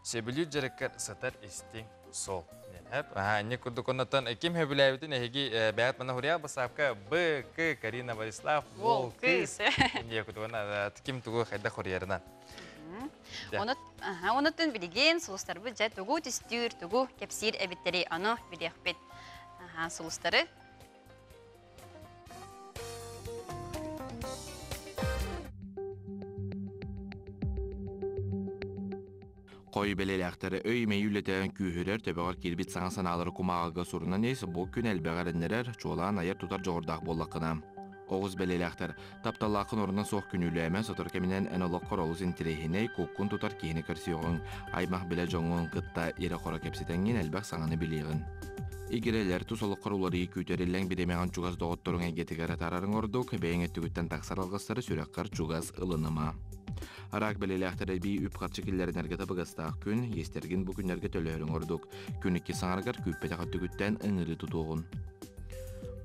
Сөбүлүүр дьарыккар сытар истиҥ суол. Хэп. Аха, инник курдук оннотон ким сөбүлээбитин эһиги бэйэт мана хуруйа басаапка Б К Карина Борислав Уол кыыс диэ кутугана ким тугу хайдах хуруйарынан.
Онуттан билигин сулустарбыт дьэ тугу түстүүр, тугу кэпсиир эбиттэрий ону билиэхпит. Сулустары
Хой бэлиэлээхтэр өй-мэйии үлэтэ күүһүрэр, төбөҕөр киирбит саҥа санаалары кумааҕыга сурунан ис, бу күн элбэҕи эрэннэрэр, чуолаан айар-тутар дьоҕурдаах буоллаххына. Оҕус бэлиэлээхтэр, тапталлааххын орунан суох күнүүлээмэ, сотору кэминэн эн олоххор олус интэриэһинэй, куккун тутар киһини көрсүөҕүҥ, аймах-билэ дьоҥҥун кытта ирэ-хоро кэпсэтэҥҥин элбэх саҥаны билиэҕин. Игирэлэр тус олоххор уларыйыы күүтэр иллэҥ бириэмэҕин чугас доҕотторуҥ эйгэтигэр атаарарыҥ ордук, бэйэҥ өттүгүттэн тахсар алгыстары сүрэххэр чугас ылыныма. Араак бэлиэлээхтэр эбии үп-харчы киллэринэргэ табыгастаах күн, иэстэргин бу күннэргэ төлөһөрүҥ ордук. Күн икки саҥарыгар күүппэтэх өттүгүттэн ыҥырыы тутуоҕун.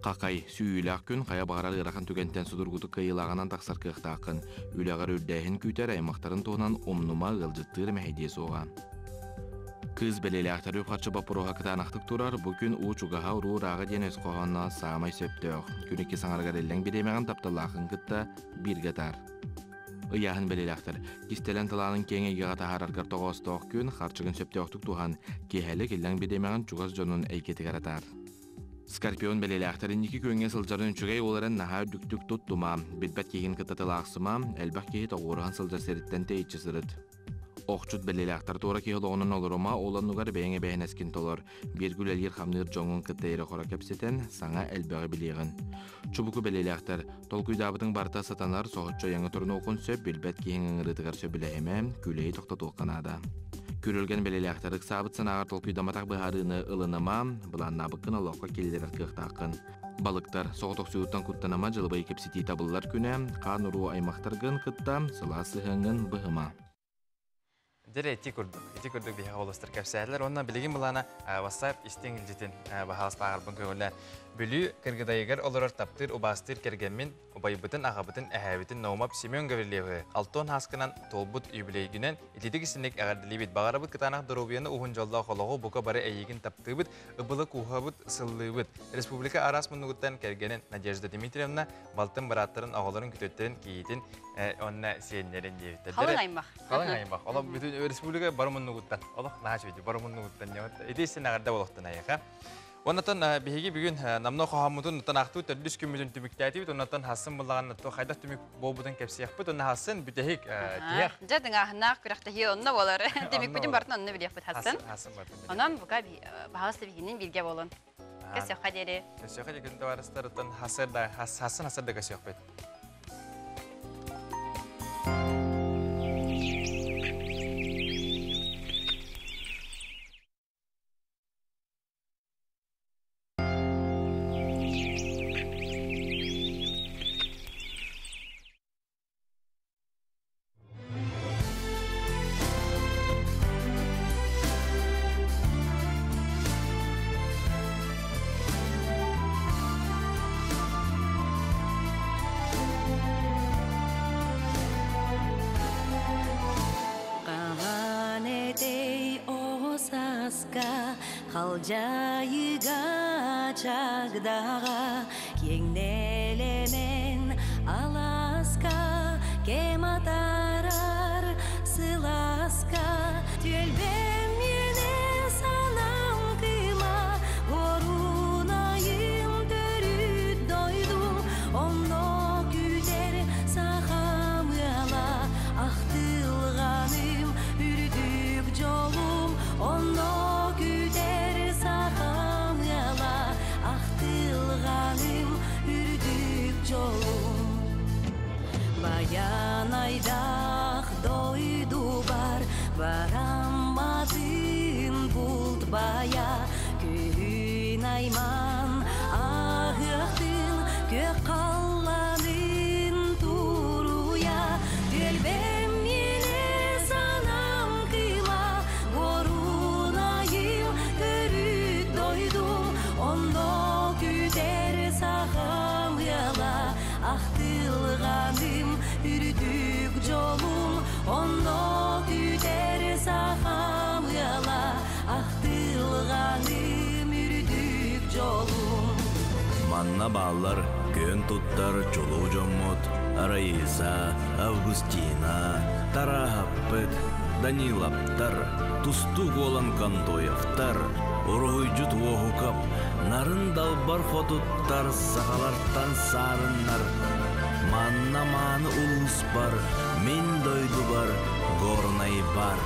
Хахай, сүүйүүлээх күн хайа баҕарар ыарахан түгэнтэн судургутук кыайыылааҕынан тахсар кыахтааххын. Үлэҕэр үрдээһин күүтэр аймахтарын туһунан умнума, ыалдьыттыыр мэһэйдиэ суоҕа. Кыыс бэлиэлээхтэр үп-харчы боппуруоһа кытаанахтык турар, бу күн уу чугаһа, уруу ырааҕа диэн өс хоһооно саамай сөптөөх. Күн икки саҥарыгар иллэҥ бириэмэҕин тапталлааххын кытта бииргэ атаар. Ыйааһын бэлиэлээхтэр. Кистэлэҥ талаанын киэҥ эйгэҕэ таһаараргар тоҕоостоох күн, харчыгын сөптөөхтүк туһан, киэһэлик иллэҥ бириэмэҕин чугас дьонун эйгэтигэр атаар. Скорпион бэлиэлээхтэр инники күөҥҥэ сылдьарын үчүгэй уоларын наһаа үрдүктүк туттума, билбэт киһигин кытта тылаахсыма, элбэх киһи тоҕуоруһан сылдьар сириттэн тэйиччи сырыт. Охчут бэлиэлээхтэр туора киһи олоҕунан олорума, ол оннугар бэйэҥ эбээһинэскин толор. Бииргэ үлэлиир-хамныыр дьоҥҥун кытта ирэ-хоро кэпсэтэн, саҥа элбэҕи билиэҕин. Чубуку бэлиэлээхтэр, толкуйдаабытыҥ барыта сатанар, соһуччу айаҥҥа турунуоххун сөп, билбэт киһиҥ ыҥырыытыгар сөбүлэһимэ, күүлэйи тохтотуохха наада. Күрүлгэн бэлиэлээхтэр ыксаабыт санааҕар толкуйдамматах быһаарыыны ылыныма, былааннаабыккын олоххо киллэрэр кыахтааххын. Балыктар, соҕотохсуйууттан куттаныма, дьылыбай кэпсэтии табыллар күнэ, хаан-уруу аймахтаргын кытта сылаас сыһыаҥҥын быһыма.
Дьэ ити курдук, ити курдук биһиэхэ олустар кэпсээтилэр. Уонна билигин былаана WhatsApp истиҥ илдьитин баһаалыстааҕарбын көҥүллээн. Бүлүү Кыргыдайыгар олорор таптыыр, убаастыыр кэргэммин, убайбытын, аҕабытын, эһээбитин Наумов Семен Гаврильевы Алтон Һааскынан туолбут юбилейгинэн ититик истинник эҕэрдэлиибит. Баҕарабыт кытаанах доруобуйаны уһун дьоллоох олоҕу бука бары эйигин таптыыбыт, ыбылы кууһабыт, сыллыыбыт. Республика араас муннугуттан кэргэнин Надежда Дмитриевна балтын бырааттарын, оҕолорун, күтүөттэрин, кийиитин онно сиэннэрин диэбиттэр.
Халыҥ аймах.
Халыҥ аймах. Олох бүтүн республика бары муннугуттан. Олох наһаа үчүгэй бары муннугуттан. Ити истин эҕэрдэ болохтун айыха. Оннотон биһиги бүгүн намно хоһооммутун оттон ахтыы төрдүс күммүтүн түмүктээтибит. Оннотон хассын буллаҕан хайдах түмүк буолбутун кэпсиэхпит. Онно хассын бүтэһик тиһэх.
Дьэ тыҥааһыннаах күрэхтэһии онно болар. Түмүкпүтүн бартын онно билиэхпит хассын. Онон бука баһаҕыс биһигинин бииргэ болун. Көсөххө диэри.
Көсөххө диэри күн табаарыстарыттан хасыр хассын хасыр да көсөхпүт.
Хаһан этэй оҕо сааска Халдьаайыга чагдаҕа Киэҥ нэлэмэн алааска Кэм атаарар сылааска Түөлбэм миэнэ санаам кыыма Оруунайым төрүт дойду Онно күүтэр сахам ыала Ахтылҕаным үрдүк дьолум Онно күүтэр сахам ыала Ахтылҕаным үрдүк дьолум Баянайдаах дойдубар Барамматын булт бая Күн айман аһыахтын Күөх халланын туруйа Түөлбэм миэнэ санаам кыыма Горунайым төрүт дойдум Онно күүтэр сахам ыала Ахтылҕаным үрдүк дьолум Онно күүтэр сахам ыала Ахтылҕаным үрдүк дьолум
Манна бааллар күөн туттар чулуу дьоммут Раиса, Августина, Тарааһаппыт, Даниловтар, тустуук уолан Контоевтар, уруһуйдьут Уоһукап, нарын далбар хотуттар сахалартан саарыннар. Манна мааны улууспар, мин дойдубар, Горнайбар.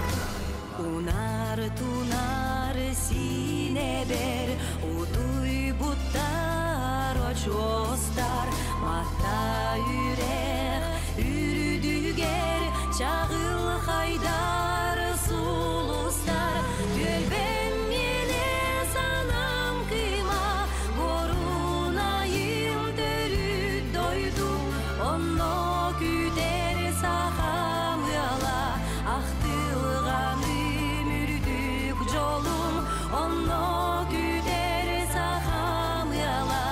Унар тунар синебер Утуй буттар очуостар Мата үрэх үрдүгэр Чағыл хайдар сулустар Түөлбэм миэнэ санаам кыыма Горунайым төрүт дойдум Онно күүтэр сахам ыала Ахтылҕаным үрдүк дьолум Онно күүтэр сахам ыала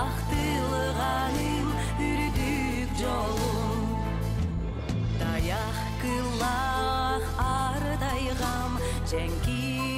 Ахтылҕаным үрдүк дьолум Тайах кыыллаах аар тайҕам Дьэҥкир